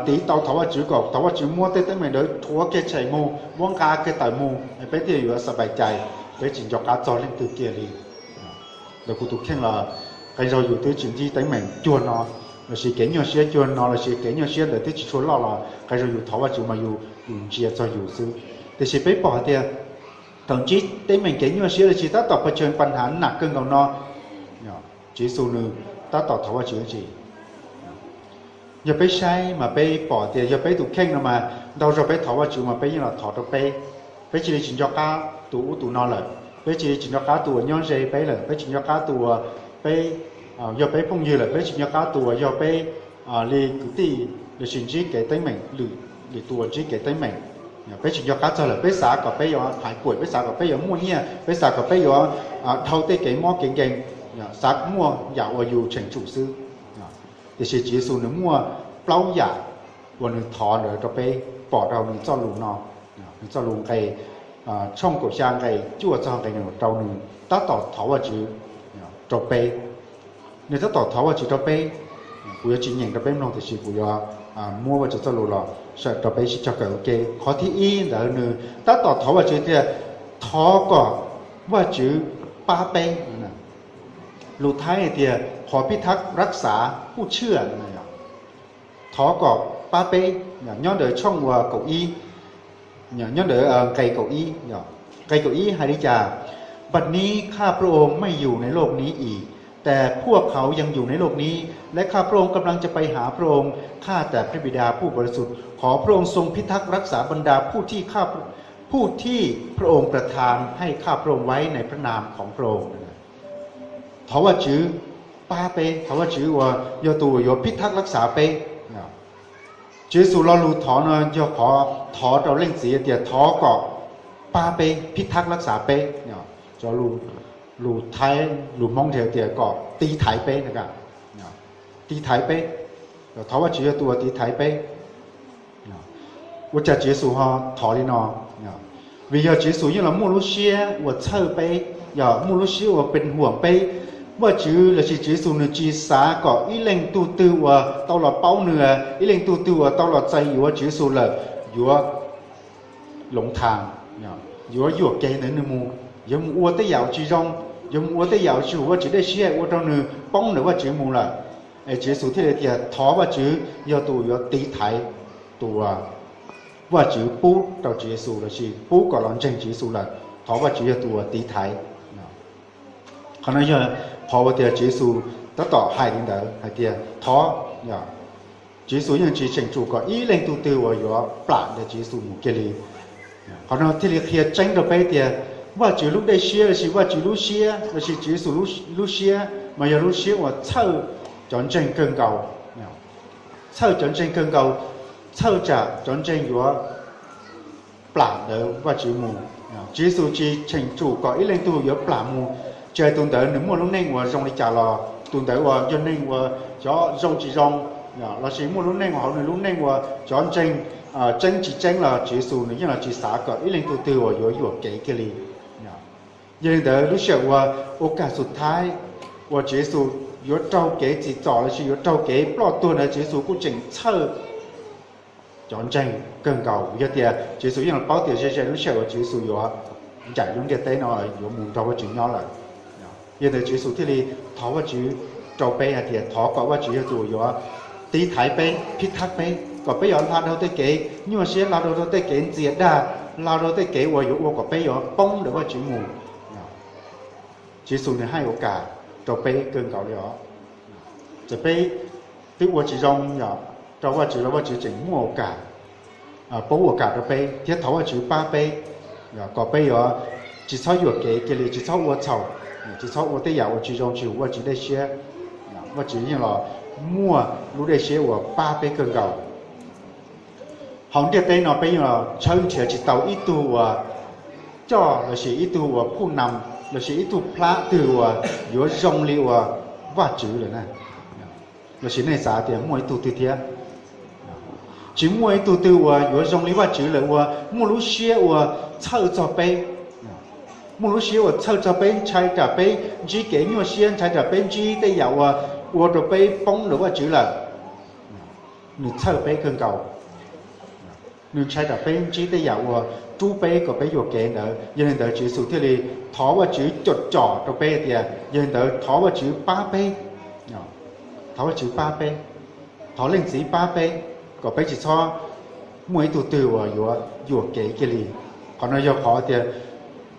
tiv tau, thov Vajtswv kom, thov Vajtswv muab tej teeb meem ntawd rhuav kiag tshem mus, muab nqa kiag tawm mus, peb thiaj yuav xa pais cais, peb tsis nco qab txog leej twg kiag li. Ntawm kuv tus kheej los qee zaug yus twb tsis ntsib teeb meem cuag no, lossis kev nyuaj siab cuag no, lossis kev nyuaj siab ntawd twb tsis tshua loj los qee zaug yus thov Vajtswv mas yus, yus ntsia txog yus xwb. Tiam sis peb pom hais tias thaum ntsib teeb meem kev nyuaj siab lossis tab tom pha tshee paj hav nam kawg nkaus no, Tswv Yexus nws tab tom thov Vajtswv dab tsi? Yog peb saib mas peb pom tias yog peb tus kheej no mas ntau zaug peb thov Vajtswv mas peb yeej los thov rau peb. Peb cia li tsis nco qab tus ub tus no lawm, peb cia li tsis nco qab tus uas nyob ze peb lawm, peb tsis nco qab tus uas peb, yog peb phooj ywg lawm, peb tsis nco qab tus uas yog peb li kwv tij lossis ntsib kev teeb meem, lwm, lwm tus uas ntsib kev teeb meem. Peb tsis nco qab txog lawm, peb xav kom peb yuav hais kuam, peb xav kom peb yuav muaj nyiaj, peb xav kom peb yuav dhau tej kev mob kev nkeeg, xav muaj yam uas yus cheem tsum xwb. Tiam sis Tswv Yexus nws muaj plaub yam uas nws thov ntawd rau peb pom rau nws txoj lus no, nws txoj lus nqe tshooj kaum xya nqe cuaj txog nqe nees nkaum rau, nws tab tom thov Vajtswv rau peb. Nws tab tom thov Vajtswv rau peb. Kuv yuav tsis nyeem rau peb mloog, tiam sis kuv yuav muab Vajtswv txoj lus los sawm rau peb sib cog kawm ua ke. Qhov thib ib ntawd nws tab tom thov Vajtswv tias thov kom Vajtswv pab peb. Lus Thaib hais tias ขอพิทักษ์รักษาผู้เชื่อ. Thov kom pab peb, nyob ntawm tshooj uas kaum ib, nyob ntawm nqe kaum ib, nqe kaum ib hais li cas? บัดนี้ข้าพระองค์ไม่อยู่ในโลกนี้อีก แต่พวกเขายังอยู่ในโลกนี้ และข้าพระองค์กำลังจะไปหาพระองค์ ข้าแต่พระบิดาผู้บริสุทธิ์ ขอพระองค์ทรงพิทักษ์รักษาบรรดาผู้ที่ข้า ผู้ที่พระองค์ประทานให้ข้าพระองค์ไว้ในพระนามของพระองค์. Thov Vajtswv pab peb, thov Vajtswv uas yog tus uas yuav pib thab lab xav peb. Tswv Yexus lo lus thov no yog qhov thov rau Leej Txiv tias thov kom pab peb, pib thab lab xav peb. Cov lus Thaib lus Hmoob ntshe tias kom tiv thaiv peb, tiv thaiv peb. Thov Vajtswv yog tus uas tiv thaiv peb. Ua cas Tswv Yexus ho thov li no? Vim yog Tswv Yexus yeej los muaj lub siab uas txhawj peb, yog muaj lub siab uas pes huam peb. Vajtswv lossis Tswv Yexus nws tsis xav kom ib leej tug twg uas tau los paub nws, ib leej tug twg uas tau los txais yuav Tswv Yexus lawm yuav loov thas, yuav yuam kev ntawm nws mus, yuav mus ua tej yam uas tsis zoo, yuav mus ua tej yam uas tsis huv Vajtswv dej siab ua rau nws poob ntawm Vajtswv mus lawm. Es Tswv Yexus thiaj li tias thov Vajtswv yog tus yuav tiv thaiv tus uas Vajtswv pub rau Tswv Yexus lossis pub kom los ntseeg Tswv Yexus lawm, thov Vajtswv yog tus uas tiv thaiv. Qhov no yog qhov uas tias Tswv Yexus tab tom hais li ntawd hais tias thov, Tswv Yexus yeej tsis cheem tsum kom ib leej tug twg uas yuav plam ntawm Tswv Yexus mus kiag li. Qhov no thiaj li qhia tseeb rau peb tias Vajtswv lub dej siab lossis Vajtswv lub siab lossis Tswv Yexus lub siab mas yog lub siab uas txhawj cov ntseeg kawg nkaus, txhawj cov ntseeg kawg nkaus, txhawj tsam cov ntseeg yuav plam ntawm Vajtswv mus. Tswv Yexus tsis cheem tsum kom ib leej tug yuav plam mus, tsis hais tus ntawd nws muaj lub neej uas zoo li cas los, tus ntawd uas yog neeg uas cov zoo tsis zoo, lossis muaj lub neej uas hauv nws lub neej uas cov ntseeg tseeb tsis tseeb los Tswv Yexus nws yeej los tsis xav kom ib leej tug twg uas yuav yuam kev kiag li. Yog li ntawd lub sij hawm uas ua kaj xus thaib uas Tswv Yexus yuav raug kev txim txom lossis yuav raug kev ploj tuag ntawd Tswv Yexus kuj tseem txhawj cov ntseeg kawg nkaus. Yog tias Tswv Yexus yeej los paub tias ze ze lub sij hawm uas Tswv Yexus yuav ncaim lub ntiaj teb no yuav mus nrog Vajtswv nyob lawm. Yog ntawd Tswv Yexus thiaj li thov Vajtswv rau peb hais tias thov kom Vajtswv yog tus yuav tiv thaiv peb, pib thab peb, kom peb yuav hla dhau tej kev nyuaj siab, hla dhau tej kev ntxias dag, hla dhau tej kev uas yuav ua kom peb yuav poob ntawm Vajtswv mus. Tswv Yexus nws hais ua cas? rau peb kawg nkaus li os. Txawm peb twb ua tsis zoo yog rau Vajtswv los Vajtswv tseem muaj ua kam, pab ua kam rau peb thiab thov Vajtswv pab peb kom peb yuav tsis txhob yuam kev kiag li, tsis txhob ua txhaum, tsis txhob ua tej yam uas tsis zoo tsis huv Vajtswv dej siab. Vajtswv yeej los muaj lub dej siab uas pab peb kawg nkaus. Hauv ntiaj teb no peb yeej los tshawb nrhiav tsis tau ib tug uas coj lossis ib tug uas phuj nam lossis ib tug plab twg uas yuav zoo li uas Vajtswv lawm na. Lossis nej xav tias muaj ib tug twg thiab? Tsis muaj ib tug twg uas yuav zoo li Vajtswv lawm uas muaj lub siab uas txhawj txog peb, muaj lub siab uas txhawj txog peb, ntshai tsam peb ntsib kev nyuaj siab, ntshai tsam peb ntsib tej yam uas ua rau peb poob ntawm Vajtswv lawm. Nws txhawj peb kawg nkaus. Nws ntshai tsam peb ntsib tej yam uas rub peb kom peb yuam kev ntawd. Yog li ntawd Tswv Yexus thiaj li thov Vajtswv com com rau peb tias, yog li ntawd thov Vajtswv pab peb, thov Vajtswv pab peb, thov Leej Txiv pab peb kom peb tsis txhob muaj ib tug twg uas yuav yuam kev kiag li. Qhov no yog qhov tias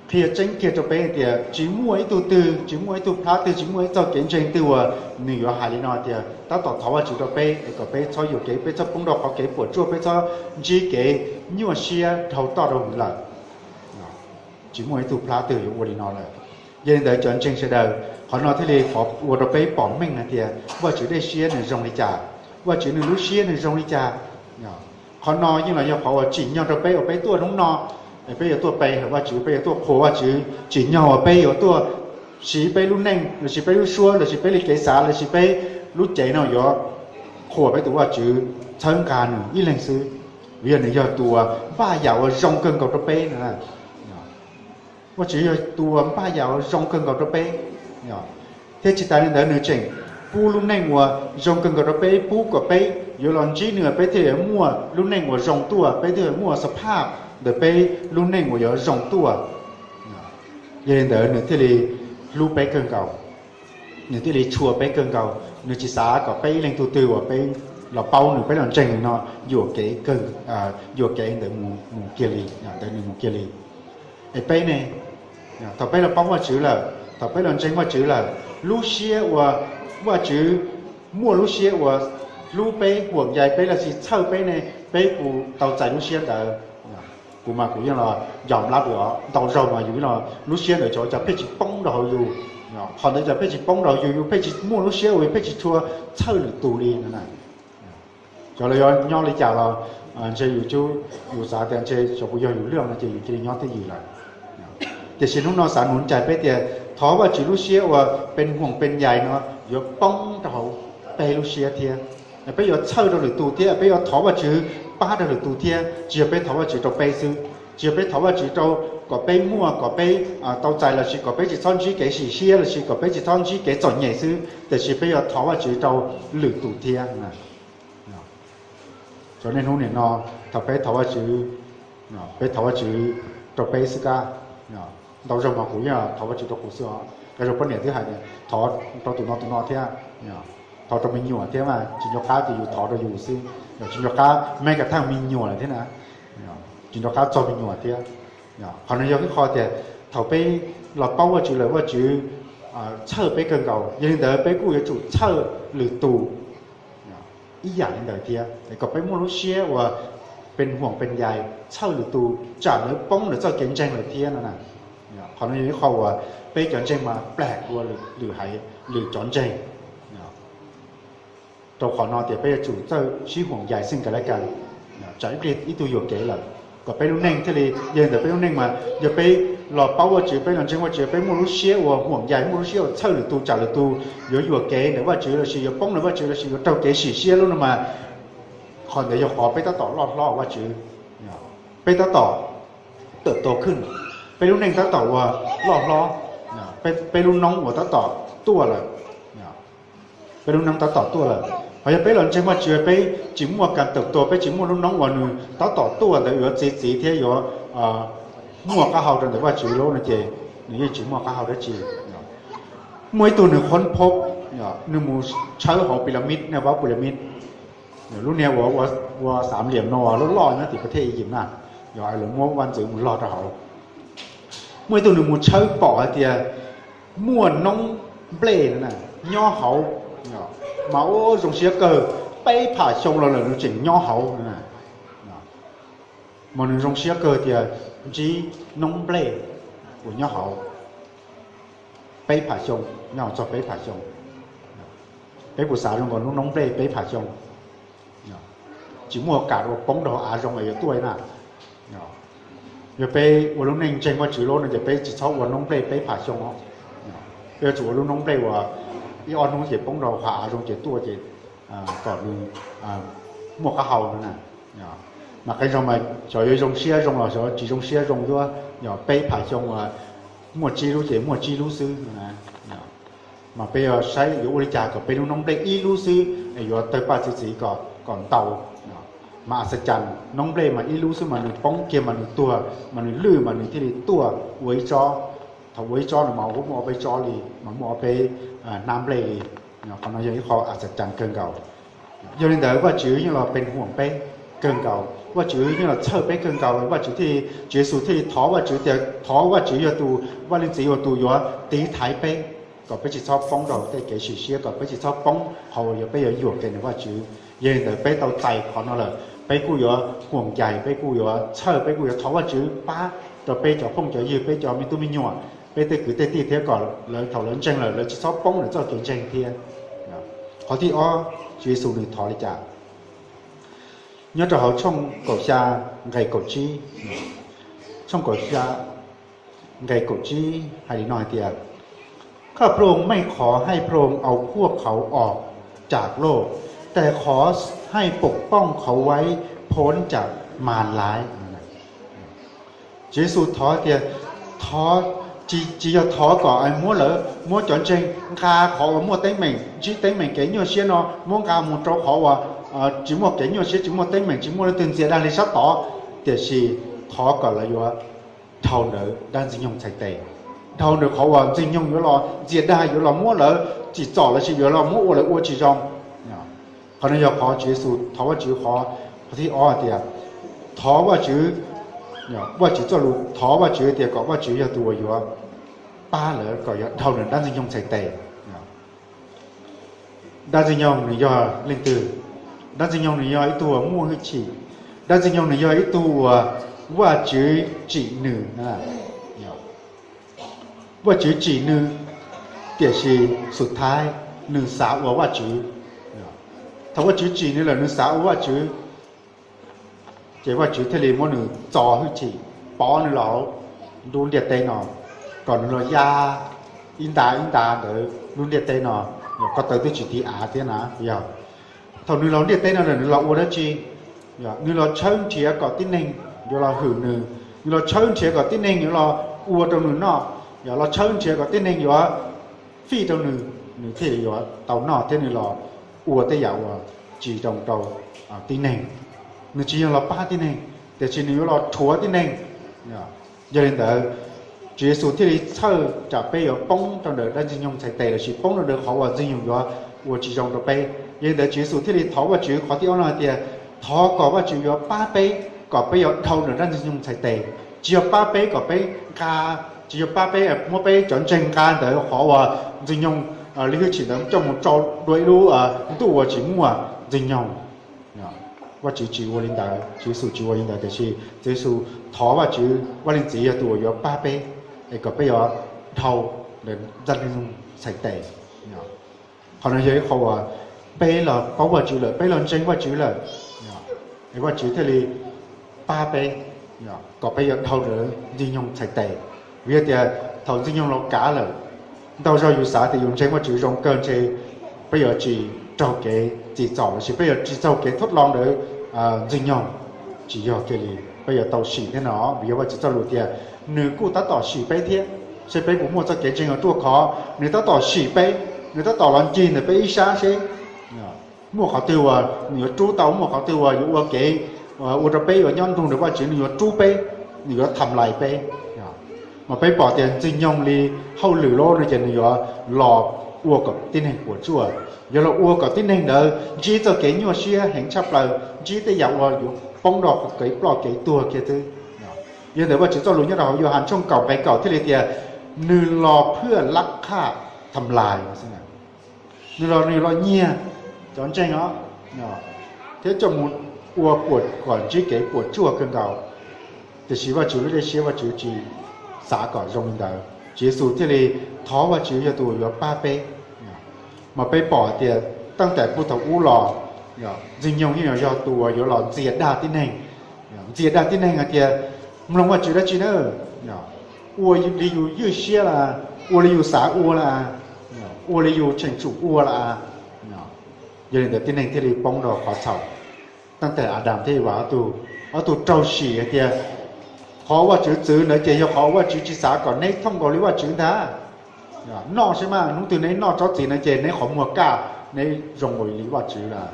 qhia tseeb kiag rau peb tias tsis muaj ib tug twg, tsis muaj ib tug plab twg, tsis muaj ib txoj kev ntseeg twg uas nws yuav hais li no tias tab tom thov Vajtswv rau peb es kom peb txhob yuam kev, peb txhob poob rau qhov kev puas tsuaj, peb txhob ntsib kev nyuaj siab dhau toj rau hwv lawm. Tsis muaj ib tug plab twg yuav ua li no lawm. Yog li ntawd cov ntseeg sawv daws, qhov no thiaj li qhov ua rau peb pom meej hais tias Vajtswv dej siab nws zoo li cas, Vajtswv nws lub siab nws zoo li cas. Qhov no yeej los yog qhov uas tsim nyog rau peb uas peb tuaj hnub no, peb yuav tuaj pe hawm Vajtswv, peb yuav tuaj qhuas Vajtswv, tsim nyog uas peb yuav tuaj siv peb lub neej lossis peb lub suab lossis peb li kev xav lossis peb lub cev no yuav qhuas peb tus Vajtswv, txhawb nqa nws ib leeg xwb, vim yog nws yog tus uas npaj yam uas zoo kawg nkaus rau peb no. Vajtswv yog tus uas npaj yam uas zoo kawg nkaus rau peb, thiab tsis tas li ntawd nws tseem pub lub neej uas zoo kawg nkaus rau peb, pub kom peb yuav los ntsib nws, peb thiaj yuav muaj lub neej uas zoo tuaj, peb thiaj yuav muaj xab phaj ntawm peb lub neej uas yuav zoo tuaj. Yog li ntawd nws thiaj li hlub peb kawg nkaus, nws thiaj li tshua peb kawg nkaus. Nws tsis xav kom peb ib leeg tug twg uas peb los paub nws, peb los ntseeg nws no yuam kev, yuam kev ntawd mus kiag li, ntawd nws mus kiag li. Es peb ne, thaum peb los paub Vajtswv lawm, thaum peb los ntseeg Vajtswv lawm, lub siab uas Vajtswv muaj lub siab uas hlub peb, huam yais peb lossis txhawj peb ne, peb kuj tau txais lub siab ntawd. Kuv mas kuv yeej los yog nplab os, ntau zaug mas yus yeej los lub siab ntawd cov cas pheej tsis poob rau hauv yus, qhov ntawd cas pheej tsis poob rau yus, yus pheej tsis muaj lub siab uas yus pheej tsis tshua txhawj lwm tus li no na. Cov lawv yuav nyob li cas los ntshe yus, yus xav tias ntshe xyov puas yog yus lub no ces yus cia li nyob twj ywm lawm. Tiam sis hnub no xav nuv cais peb tias thov Vajtswv lub siab uas peb huam peb yais no yuav poob rau hauv peb lub siab thiab. Peb yuav txhawj rau lwm tus thiab, peb yuav thov Vajtswv pab rau lwm tus thiab, tsis yog peb thov Vajtswv rau peb xwb, tsis yog peb thov Vajtswv rau kom peb muaj, kom peb tau txais lossis kom peb tsis txhob ntsib kev sim siab lossis kom peb tsis txhob ntsib kev txom nyem xwb, tiam sis peb yuav thov Vajtswv rau lwm tus thiab. Cov niaj hnub nim no thaum peb thov Vajtswv, peb thov Vajtswv rau peb xwb kab. Ntau zaug mas kuv yeej thov Vajtswv rau kuv xwb os. Ntau zaug poj niam twb hais tias thov rau tus no tus no thiab, thov rau me nyuam thiab mas tsis nco qab tias yus thov rau yus xwb, tsis nco qab, me ka thaj me nyuam lawm thiab na, tsis nco qab txog me nyuam thiab. Qhov no yog ib qho tias thaum peb los paub Vajtswv lawm Vajtswv txhawj peb kawg nkaus, yog li ntawd peb kuj yuav tsum txhawj lwm tus ib yam li ntawd thiab, kom peb muaj lub siab uas peb huam peb yais txhawj lwm tus tsam lawv poob lawv txoj kev ntseeg lawm thiab no na. Qhov no yog ib qho uas peb cov ntseeg mas plam dua lwm haiv, lwm cov ntseeg. Rau qhov no tias peb yuav tsum txawj sib huam yais xwb nkaus li cas, tsam ib pliag ib tug yuam kev lawm, kom peb lub neej thiaj li, yog li ntawd peb lub neej mas yog peb los paub Vajtswv, peb los ntseeg Vajtswv, peb muaj lub siab uas huam yais, muaj lub siab uas txhawj lwm tus tsam lwm tus yuav yuam kev ntawm Vajtswv lossis yuav poob ntawm Vajtswv lossis yuav raug kev sim siab lub no mas, qhov ntawd yog qhov peb tab tom loj hlob Vajtswv, peb tab tom tawm tua khwj, peb lub neej tab tom uas loj hlob, peb lub noob uas tab tom tuaj lawm, peb lub noob tab tom tuaj lawm. Ho yog peb los ntseeg Vajtswv peb tsis muaj kas tawm tua, peb tsis muaj lub noob uas nws tab tom tuaj ntawd yuav txi txiv thiab yuav muaj qab hau rau ntawm Vajtswv lub no ces nws yeej tsis muaj qab hau dab tsi. Muaj ib tug nws qhuab phob, nws mus tshawb hauv pyramid, nej paub pyramid, lub niag ua xav liam no loj loj nyob tim pab thej Iziv na, yog lawv muab vaj ntxwv mus log rau hauv. Muaj ib tug nws mus tshawb pom hais tias muaj noob nplej nyob hauv, mas ua zoo siab kawg, peb phav xyoo los lawm nws tseem nyob hauv. Mas nws zoo siab kawg tias ntsib noob nplej uas nyob hauv peb phav xyoo, nyob hauv txog peb phav xyoo. Peb puas xav zoo nkaus lub noob nplej peb phav xyoo? Tsis muaj kam ua poob rau av zoo es yuav tuaj na. Yog peb ua lub neej ntseeg Vajtswv lub no ces peb tsis txhob ua noob nplej peb phav xyoo os. Peb yuav tsum ua lub noob nplej uas ib ob hnub ces poob rau hav av zoo ces tuaj ces kom nws muaj qab hau no na. Mas qee zaug mas xyov yuav zoo siab zoo los xyov tsis zoo siab zoo, yuav yog peb phav xyoo uas muaj tsib lub ces muaj tsib lub xwb. Mas peb yuav saib yuav ua li cas kom peb lub noob nplej ib lub xwb es yuav tawg paj txi txiv kom ntau. Mas a xa cas noob nplej mas ib lub xwb mas nws poob kiag mas nws tuag mas nws lwj mas nws thiaj li tuaj ua ib tsob. Thaum ua ib tsob no mas muaj ob peb tsob li, mas muaj ob peb hnab nplej li. Qhov no yog ib qho a xa cas kawg nkaus. Yog li ntawd Vajtswv yeej los peev huam peb kawg nkaus, Vajtswv yeej los txhawj peb kawg nkaus, Vajtswv thiaj, Tswv Yexus thiaj li thov Vajtswv tias thov Vajtswv yog tus Vaj Leej Txiv uas tus yuav tiv thaiv peb, kom peb tsis txhob poob rau tej kev sim siab, kom peb tsis txhob poob qhov uas yog peb yuav yuam kev ntawm Vajtswv. Yog li ntawd peb tau txais qhov no lawm peb kuj yuav huam cais, peb kuj yuav txhawj, peb kuj yuav thov Vajtswv pab rau peb cov phooj cov ywg, peb cov me tub me nyuam, peb tej kwv tej tij thiab kom lawv thaum lawv ntseeg lawm lawv tsis txhob poob lawv txoj kev ntseeg thiab. Qhov thib ob, Tswv Yexus nws thov li cas? Nyob rau hauv tshooj kaum xya nqe kaum tsib, tshooj kaum xya nqe kaum tsib hais li no hais tias,ข้าพระองค์ไม่ขอให้พระองค์เอาพวกเขาออกจากโลก แต่ขอให้ปกป้องเขาไว้พ้นจากมารร้าย. Tswv Yexus thov tias, tsis yog thov kom muab lawv, muab cov ntseeg nqa qhov uas muaj teeb meem, ntsib teeb meem kev nyuaj siab no muab nqa mus rau qhov uas tsis muaj kev nyuaj siab, tsis muaj teeb meem, tsis muaj leej twg ntxias dag li sab tod, tiam sis thov kom lawv yuav dhau ntawd dab Ntxwg Nyoog txhais tes, dhau ntawd qhov uas Ntxwg Nyoog yuav los ntxias dag, yuav los muab lawv tsim txom lossis yuav los muab ua lawv ua tsis zoo. Qhov no yog qhov Tswv Yexus thov Vajtswv qhov, qhov thib ob tias, thov Vajtswv, Vajtswv txoj lus thov Vajtswv tias kom Vajtswv yog tus uas yuav pab lawv kom yuav dhau ntawd dab Ntxwg Nyoog txhais tes. Dab Ntxwg Nyoog nws yog leej twg? Dab Ntxwg Nyoog nws yog ib tug uas muaj hwj chim. Dab Ntxwg Nyoog nws yog ib tug uas Vajtswv tsim nws. Vajtswv tsim nws, tiam sis xub thawj nws xav ua Vajtswv. Thaum Vajtswv tsim nws lawm nws xav ua Vajtswv, ces Vajtswv thiaj li muab nws txo hwj chim, pov nws los hauv lub ntiaj teb no, kom nws los ya ib nta ib nta ntawd lub ntiaj teb no, yog ko taw twb tsis tiv av thiab na. Yog thaum nws los ntiaj teb no lawm nws los ua dab tsi? Nws los tshawb nrhiav kom tib neeg yuav los hwm nws, nws los tshawb nrhiav kom tib neeg yuav los ua rau nws noj, yog los tshawb nrhiav kom tib neeg yuav fij rau nws, nws thiaj li yuav tau noj thiab nws los ua tej yam uas tsis zoo rau tib neeg. Nws tsis yog los pab tib neeg, tiam sis nws yuav los rhuav tib neeg. Yog li ntawd, Tswv Yexus thiaj li txhawj tsam peb yuav poob rau ntawm dab Ntxwg Nyoog txhais tes lossis poob rau ntawm qhov uas Ntxwg Nyoog yuav ua tsis zoo rau peb. Yog li ntawd Tswv Yexus thiaj li thov Vajtswv qhov thib ob no hais tias, thov kom Vajtswv yuav pab peb kom peb yuav dhau ntawm dab Ntxwg Nyoog txhais tes. Tsis yog pab peb kom peb nqa, tsis yog pab peb muab peb cov ntseeg nqa ntawd qhov uas Ntxwg Nyoog li hwj chim ntawd coj mus tso dua ib lub ntuj uas tsis muaj Ntxwg Nyoog. Vajtswv tsis ua li ntawd, Tswv Yexus tsis ua li ntawd, tiam sis Tswv Yexus thov Vajtswv, Vaj Leej Txiv yog tus uas yuav pab peb es kom peb yuav dhau ntawm dab Ntxwg Nyoog txhais tes. Qhov no yog ib qho uas peb los paub Vajtswv lawm, peb los ntseeg Vajtswv lawm, es Vajtswv thiaj li pab peb kom peb yuav dhau ntawm Ntxwg Nyoog txhais tes. Vim yog tias thaum Ntxwg Nyoog los kav lawm, ntau zaug yus xav tias yus ntseeg Vajtswv zoo kawg ntshe peb yuav tsis raug kev txim txom lossis peb yuav tsis raug kev thoj lo ntawd Ntxwg Nyoog. Tsis yog kiag li, peb yuav tau sim thiab no, vim yog Vajtswv txoj lus tias nws kuj tab tom sim peb thiab, seb peb puas muaj txoj kev ntseeg uas ruaj khov. Nws tab tom sim peb, nws tab tom los ncig ntawm peb ib sab seb muaj qhov twg uas nws yuav rub tau, muaj qhov twg uas yuav ua kev ua rau peb yuav nyob nrug ntawm Vajtswv, nws yuav rub peb, nws yuav tham lais peb. Mas peb pom tias Ntxwg Nyoog li hauj lwm loj no ces nws yuav los ua kom tib neeg puas tsuaj, yuav los ua kom tib neeg ntawd ntsib txoj kev nyuaj siab heev tshaj plaws, ntsib tej yam uas yuav poob rau kev ploj kev tuag kiag xwb. Yog ntawm Vajtswv txoj lus nyob rau hauv Yauhas tshooj kaum nqe kaum thiaj li tias, nws los phwj lab qhaj tham lais xwb. Nws los nws los nyiag cov ntseeg os, thiab coj mus ua puam kom ntsib kev puam tsuaj kawg nkaus. Tiam sis Vajtswv lub dej siab Vajtswv tsis xav kom zoo li ntawd. Tswv Yexus thiaj li thov Vajtswv yog tus uas yuav pab peb. Mas peb pom tias tab tom puag thaum ub los, Ntxwg Nyoog yeej yog tus uas yuav los ntxias dag tib neeg. Ntxias dag tib neeg hais tias, mloog Vajtswv dab tsi na, ua li yus ywj siab las, ua li yus xav ua las, ua li yus cheem tsum ua las. Yog li ntawd tib neeg thiaj li poob rau qhov txhaum. Tab tom Adas thiab Evas ob tug raug sim hais tias, qhov Vajtswv txwv ntawd ces yog qhov Vajtswv tsis xav kom neb thooj nkaus li Vajtswv ntag. Noj saib mas, hnub twg neb noj tsob txiv ntawd ces neb qhov muag kaj, neb zoo ua li Vajtswv lawm.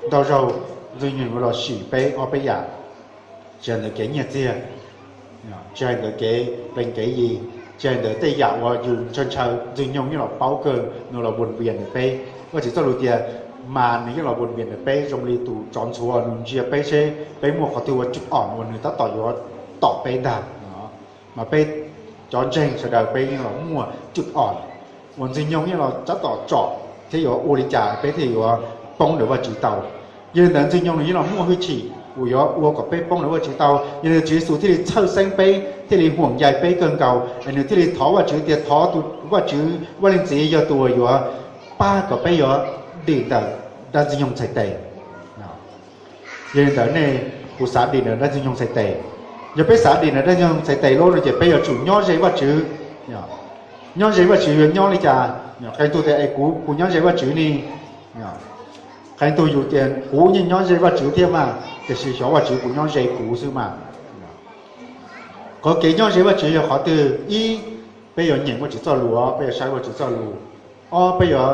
Ntau zaug Ntxwg Nyoog yuav los sim peb ob peb yam, tsis hais ntawd kev nyiaj txiag, tsis hais ntawd kev plees kev yi, tsis hais ntawd tej yam uas yus ntshaw ntshaw Ntxwg Nyoog yeej los paub kawg, nws los vuas npias ntawm peb. Vajtswv txoj lus tias, mas nws yeej los vuas npias ntawm peb zoo li tus tsov ntxhuav, nws ntsia peb seb peb muaj qhov twg ua cub om uas nws tab tom yuav tom peb ntag. Mas peb cov ntseeg sawv daws peb yeej los muaj cub om uas Ntxwg Nyoog yeej los tab tom tsom thiab yuav ua li cas peb thiaj yuav poob ntawm Vajtswv tau. Yog li ntawd Ntxwg Nyoog nws yeej los muaj hwj chim uas yuav ua kom peb poob ntawm Vajtswv tau. Yog li ntawd Tswv Yexus thiaj li txhawj xeeb peb, thiaj li huam yaj peb kawg nkaus, es nws thiaj li thov Vajtswv tias thov tus Vajtswv Vaj Leej Txiv yog tus uas yuav pab kom peb yuav dim ntawm dab Ntxwg Nyoog txhais tes. Yog li ntawd nej puas xav dim ntawm dab Ntxwg Nyoog txhais tes? Yog peb xav dim ntawm dab Ntxwg Nyoog txhais tes lawm no ces peb yuav tsum nyob ze Vajtswv. Nyob ze Vajtswv yuav nyob li cas? Qee tug tias es kuv kuv nyob ze Vajtswv ni. Qee tug yus tias kuv yeej nyob ze Vajtswv thiab mas, tiam sis xyov Vajtswv puas nyob ze kuv xwb mas. Qhov kev nyob ze Vajtswv yog qhov twg? Ib, peb yuav nyeem Vajtswv txoj lus, peb yuav saib Vajtswv txoj lus. Ob, peb yuav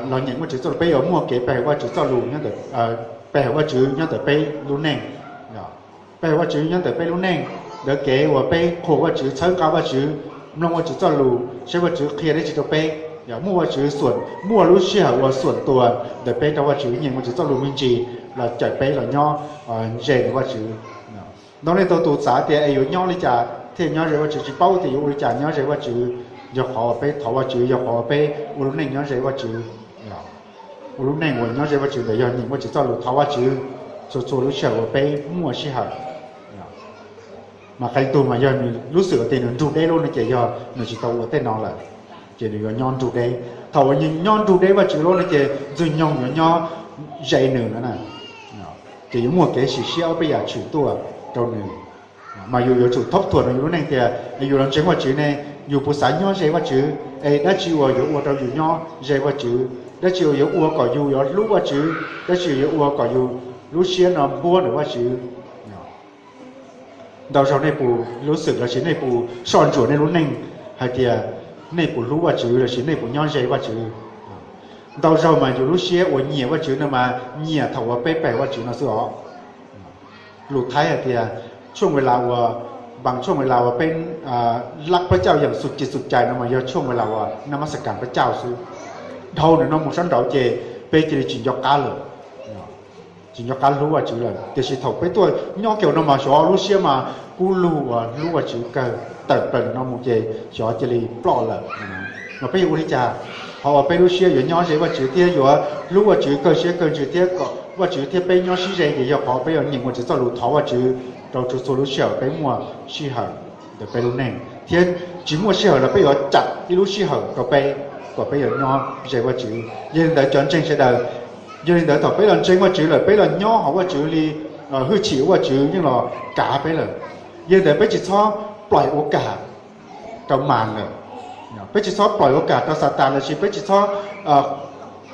los nyeem Vajtswv txoj lus, peb yuav muaj kev pe hawm Vajtswv txoj lus, pe hawm Vajtswv nyob ntawm peb lub neej. Pe hawm Vajtswv nyob ntawm peb lub neej, ntawd kev uas peb qhuas Vajtswv, txhawb nqa Vajtswv, mloog Vajtswv txoj lus, saib Vajtswv qhia dab tsi rau peb. Muaj Vajtswv, muaj lub sij hawm uas xuam tuas ntawm peb rau Vajtswv, nyeem Vajtswv txoj lus me ntsis los cawm peb los nyob ze ntawm Vajtswv. Ntau leej tau tus xav tias es yuav nyob li cas thiaj nyob ze Vajtswv, tsis paub tias yuav ua li cas nyob ze Vajtswv. Yog qhov uas peb thov Vajtswv, yog qhov uas peb ua lub neej nyob ze Vajtswv. Ua lub neej uas nyob ze Vajtswv ntawd yog nyeem Vajtswv txoj lus, thov Vajtswv txhua txhua lub sij hawm uas peb muaj sij hawm. Mas qee tug mas yog nws lub xwm tias nws nrug deb lawm no ces yog nws tsis tau ua tej no lawm, ces nws yuav nyob nrug deb. Thaum uas nws nyob nrug deb Vajtswv lawm no ces Ntxwg Nyoog yuav nyob ze nws no na. Ces yuav muaj kev sim siab ob peb yam tshwm tuaj rau nws. Mas yus yuav tsum thoob thuam rau yus lub neej tias yus los ntseeg Vajtswv ne, yus puas xav nyob ze Vajtswv, es dab tsi uas yuav ua rau yus nyob ze Vajtswv, dab tsi uas yuav ua kom yus yuav hlub Vajtswv, dab tsi yuav ua kom yus lub siab no npuab ntawm Vajtswv. Ntau zaug nej puas lub xwm lossis nej puas soj ntsuam nej lub neej hais tias nej puas hlub Vajtswv lossis nej puas nyob ze Vajtswv? Ntau zaug mas yus lub siab uas nyiam Vajtswv no mas nyiam thaum uas peb pe hawm Vajtswv no xwb os. Lus Thaib hais tias, ช่วงเวลา uas, bằng ช่วงเวลา uas peb lab pab cauj yam xu ci xu cais no mas yog ช่วงเวลา uas nab mas xas kas pab cauj xwb. Dhau ntawm no mus sab nraud ces peb cia li tsis nco qab lawm, tsis nco qab hlub Vajtswv lawm. Tiam sis thaum peb tuaj nyob kiag no mas xyov lub siab mas kub lug uas hlub Vajtswv kawg, tawm plaws ntawm no mus ces xyov cia li ploj lawm. Mas peb yuav ua li cas, qhov uas peb lub siab yuav nyob ze Vajtswv thiab yuav hlub Vajtswv kawg siab kawg ntsws thiab kom Vajtswv thiab peb nyob sib ze ces yog qhov peb yuav nyeem Vajtswv txoj lus, thov Vajtswv rau txhua txhua lub sij hawm peb muaj sij hawm ntawm peb lub neej, thiab tsis muaj sij hawm los peb yuav cawm ib lub sij hawm rau peb kom peb yuav nyob ze Vajtswv. Yog li ntawd cov ntseeg sawv daws, yog li ntawd thaum peb los ntseeg Vajtswv lawm, peb los nyob hauv Vajtswv li hwj chim Vajtswv yeej los kav peb lawm. Yog li ntawd peb tsis txhob plaim ua kam rau mas lawm, peb tsis txhob plaim ua kam rau Xatas lossis peb tsis txhob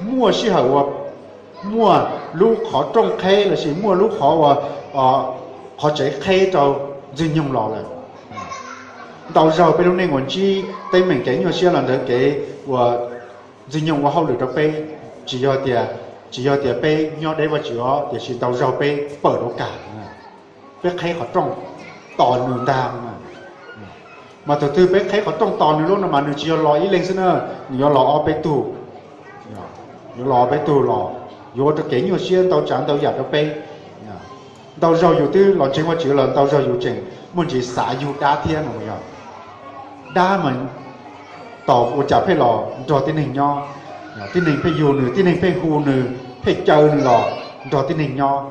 muaj sij hawm uas muaj lub qhov rooj qheb lossis muaj lub qhov uas qhov tsev qheb rau Ntxwg Nyoog los lawm. Ntau zaug peb lub neej uas ntsib teeb meem kev nyuaj siab los ntawd kev uas Ntxwg Nyoog ua hauj lwm rau peb, tsis yog tias, tsis yog tias peb nyob deb Vajtswv os, tiam sis ntau zaug peb pawm rau kam, peb qheb qhov rooj tos nws ntag. Mas thaum twg peb qheb qhov rooj tos nws lawm no mas nws tsis yog los ib leeg xwb na, nws yuav los ob peb tug, yuav los ob peb tug los, yuav ua rau kev nyuaj siab ntau tsav ntau yam rau peb. Ntau zaug yus twb los ntseeg Vajtswv los ntau zaug yus tseem muaj ntsis xav yug dab thiab no yog. Dab mas tau ua cas pheej los nrog tib neeg nyob, tib neeg pheej yug nws, tib neeg pheej hu nws, pheej caw nws los nrog tib neeg nyob,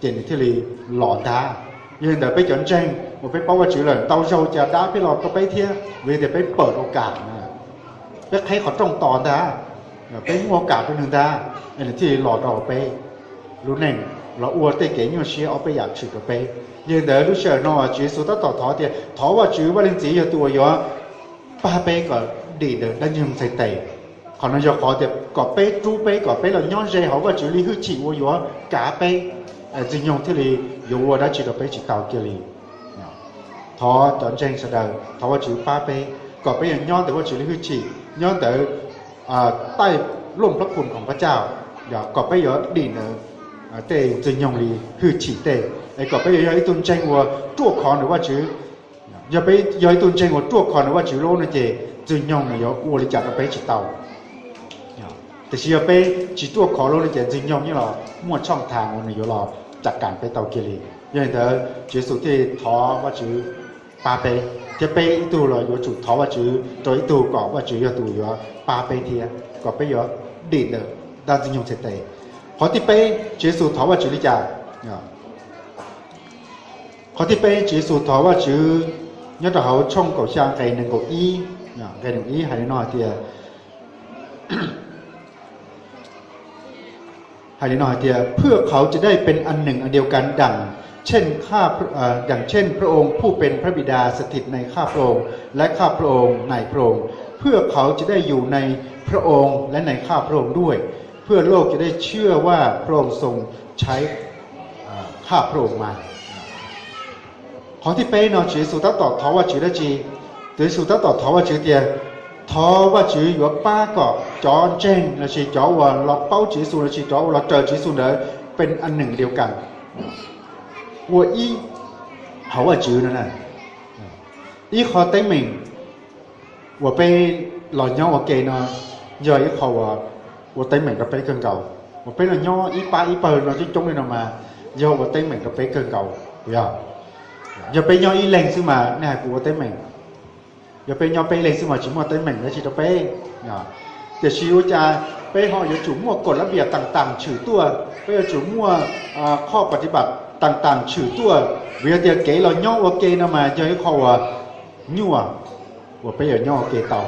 ces nws thiaj li los ntag. Yog li ntawd peb cov ntseeg uas peb paub Vajtswv lawm ntau zaug cas dab pheej los rau peb thiab, vim tias peb pawm ua kam, peb qheb qhov rooj tos ntag, peb muaj ua kam rau nws ntag, es nws thiaj li los rau peb lub neej, los ua tej kev nyuaj siab ob peb yam tshwm rau peb. Yog li ntawd lub sij hawm no Tswv Yexus tab tom thov tias thov Vajtswv Vaj Leej Txiv yog tus uas yuav pab peb kom dim ntawm dab ntxwg nyoog txhais tes. Qhov no yog qhov tias kom peb rub peb, kom peb los nyob ze hauv Vajtswv li hwj chim uas yuav kav peb, Ntxwg Nyoog thiaj li yuav ua dab tsi rau peb tsis tau kiag li. Thov cov ntseeg sawv daws, thov Vajtswv pab peb kom peb yuav nyob ntawm Vajtswv li hwj chim, nyob ntawm taij luj plab phum khoom pab caj, kom peb yuav dim ntawm tej Ntxwg Nyoog li hwj chim tej, es kom peb yuav yog ib tug ntseeg uas ruaj khov ntawm Vajtswv. Yog peb yog ib tug ntseeg uas ruaj khov ntawm Vajtswv lub no ces Ntxwg Nyoog nws yuav ua li cas rau peb tsis tau. Tiam sis yog peb tsis ruaj khov lub no ces Ntxwg Nyoog yeej los muaj tshooj thav uas nws yuav los cam kam peb tau kiag li. Yog li ntawd Tswv Yexus thiaj li thov Vajtswv pab peb, thiab peb ib tug los yuav tsum thov Vajtswv rau ib tug kom Vajtswv yog tus yuav pab peb thiab kom peb yuav dim ntawm dab Ntxwg Nyoog txhais tes. Qhov thib peb Tswv Yexus thov Vajtswv li cas? Qhov thib peb Tswv Yexus thov Vajtswv nyob rau hauv tshooj kaum xya nqe nees nkaum ib, nqe nees nkaum ib hais li no hais tias, hais li no hais tias เพื่อเขาจะได้เป็นอันหนึ่งอันเดียวกัน ดังเช่นพระองค์ผู้เป็นพระบิดาสถิตในข้าพระองค์ และข้าพระองค์ในพระองค์ เพื่อเขาจะได้อยู่ในพระองค์และในข้าพระองค์ด้วย เพื่อโลกจะได้เชื่อว่าพระองค์ทรงใช้ข้าพระองค์มา Qhov thib peb no Tswv Yexus tab tom thov Vajtswv dab tsi? Tswv Yexus tab tom thov Vajtswv tias thov Vajtswv yuav pab kom cov ntseeg lossis cov uas los paub Tswv Yexus lossis cov uas los raws Tswv Yexus ntawd เป็นอันหนึ่งอันเดียวกัน, ua ib hauv Vajtswv no. Ib qho teeb meem uas peb los nyob ua ke no yog ib qho uas ua teeb meem rau peb kawg nkaus. Uas peb los nyob ib pab ib pawg no coob coob li no mas yog ua teeb meem rau peb kawg nkaus. Yog, yog peb nyob ib leeg xwb mas nej hais puas ua teeb meem? Yog peb nyob peb leeg xwb mas tsis muaj teeb meem dab tsi rau peb. Tiam sis ua cas peb ho yuav tsum muaj kaum lab npias taam taam tshwm tuaj, peb yuav tsum muaj qhov pab ti pam taam taam tshwm tuaj? Vim yog tias kev los nyob ua ke no mas yog ib qho uas nyuaj uas peb yuav nyob ua ke tau.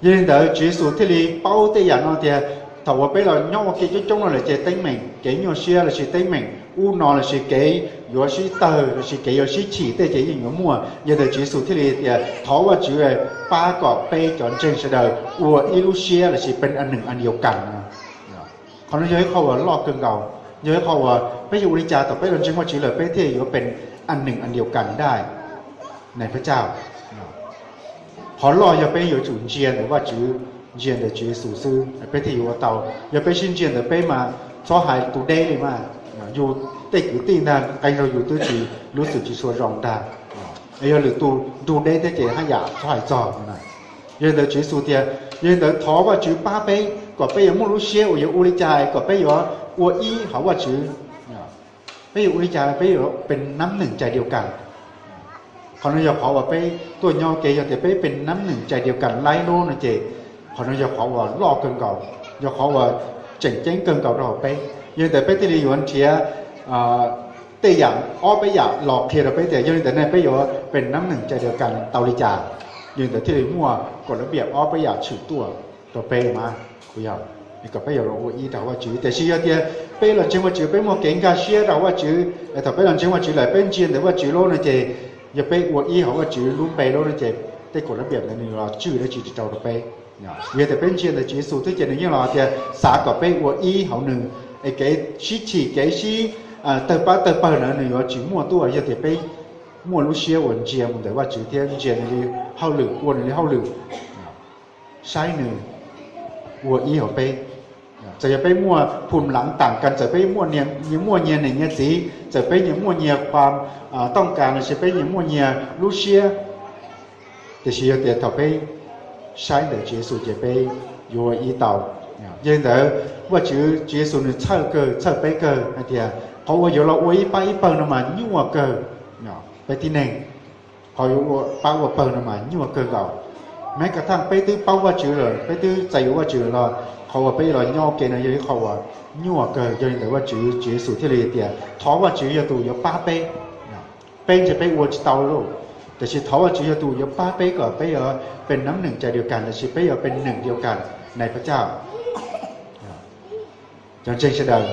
Yog li ntawd Tswv Yexus thiaj li paub tej yam no tias thaum uas peb los nyob ua ke coob coob no lawm ces teeb meem kev nyuaj siab lossis teeb meem ub no lossis kev yuav sib tawg lossis kev yuav sib chim tej ces yeej yuav muaj. Yog li ntawd Tswv Yexus thiaj li tias thov Vajtswv pab kom peb cov ntseeg sawv daws ua ib lub siab lossis เป็นอันหนึ่งอันเดียวกัน. Qhov no yog ib qho uas loj kawg nkaus, yog ib qho uas peb yuav ua li cas thaum peb los ntseeg Vajtswv lawm peb thiaj yuav เป็นอันหนึ่งอันเดียวกันได้ในพระเจ้า. Qhov loj yog peb yuav tsum ntsia ntawm Vajtswv, ntsia ntawm Tswv Yexus xwb peb thiaj yuav ua tau. Yog peb sib ntsia ntawm peb mas txhob hais tus deb li mas, yus tej kwv tij ntag qee zaug yus twb tsis, lub txim tsis tshua zoo ntag. Yog lwm tus nrug deb thiab ces haj yam txhob hais txog. Yog li ntawd Tswv Yexus tias, yog li ntawd thov Vajtswv pab peb kom peb yuav muaj lub siab uas yuav ua li cas kom peb yuav ua ib hauv Vajtswv. Peb yuav ua li cas peb yuav เป็นน้ำหนึ่งใจเดียวกัน? Qhov no yog qhov uas peb tuaj nyob ua ke yog tias peb เป็นน้ำหนึ่งใจเดียวกัน laib lub no ces qhov no yog qhov uas loj kawg nkaus, yog qhov uas tseem ceeb kawg nkaus rau hauv peb. Yog li ntawd peb thiaj li yuav nrhiav tej yam ob peb yam los qhia rau peb tias yog li ntawd ne peb yuav เป็นน้ำหนึ่งใจเดียวกัน tau li cas. Yog li ntawd thiaj li muaj kaum lab npias ob peb yam tshwm tuaj rau peb mas, kuv yog kom peb yuav los ua ib rau hauv Vajtswv. Tiam sis yog tias peb los ntseeg Vajtswv peb muaj kev nkag siab rau hauv Vajtswv, thaum peb los ntseeg Vajtswv lawm peb ntsia ntawm Vajtswv lub no ces, yog peb ua ib hauv Vajtswv lub npe lub no ces tej kaum lab npias ntawd nws los tswj dab tsi tsis rau rau peb. Yog tias peb ntsia ntawm Tswv Yexus xwb ces nws yeej los tias xav kom peb ua ib hauv nws, es kev sib chim kev sib tawg pab tawg pawg ntawd nws yuav tsis muaj tuaj yog tias peb muaj lub siab uas ntsia mus ntawm Vajtswv thiab ntsia nws li hauj lwm, ua nws li hauj lwm, saib nws ua ib hauv peb. Txawm yog peb muaj phum lav tam kas, txawm peb muaj nyias muaj nyias niam nyias txiv, txawm peb nyias muaj nyias qhua tooj kas lossis peb nyias muaj nyias lub siab, tiam sis yog tias thaum peb saib ntawm Tswv Yexus ces peb yuav ua ib tau. Yog li ntawd Vajtswv, Tswv Yexus nws txhawj kawg, txhawj peb kawg hais tias qhov uas yuav los ua ib pab ib pawg no mas nyuaj kawg. Peb tib neeg qhov yuav ua pab ua pawg no mas nyuaj kawg nkaus. Mas koj thaj peb twb paub Vajtswv lawm, peb twb txais yuav Vajtswv lawm los qhov uas peb los nyob ua ke no yog ib qho uas nyuaj kawg. Yog li ntawd Vajtswv, Tswv Yexus thiaj li tias thov Vajtswv yog tus yuav pab peb. Peb ntshe peb ua tsis tau li, tiam sis thov Vajtswv yog tus yuav pab peb kom peb yuav pes nab neem cai diav kas, tiam sis peb yuav pes neem diav kas nais phab caj. Cov ntseeg sawv daws,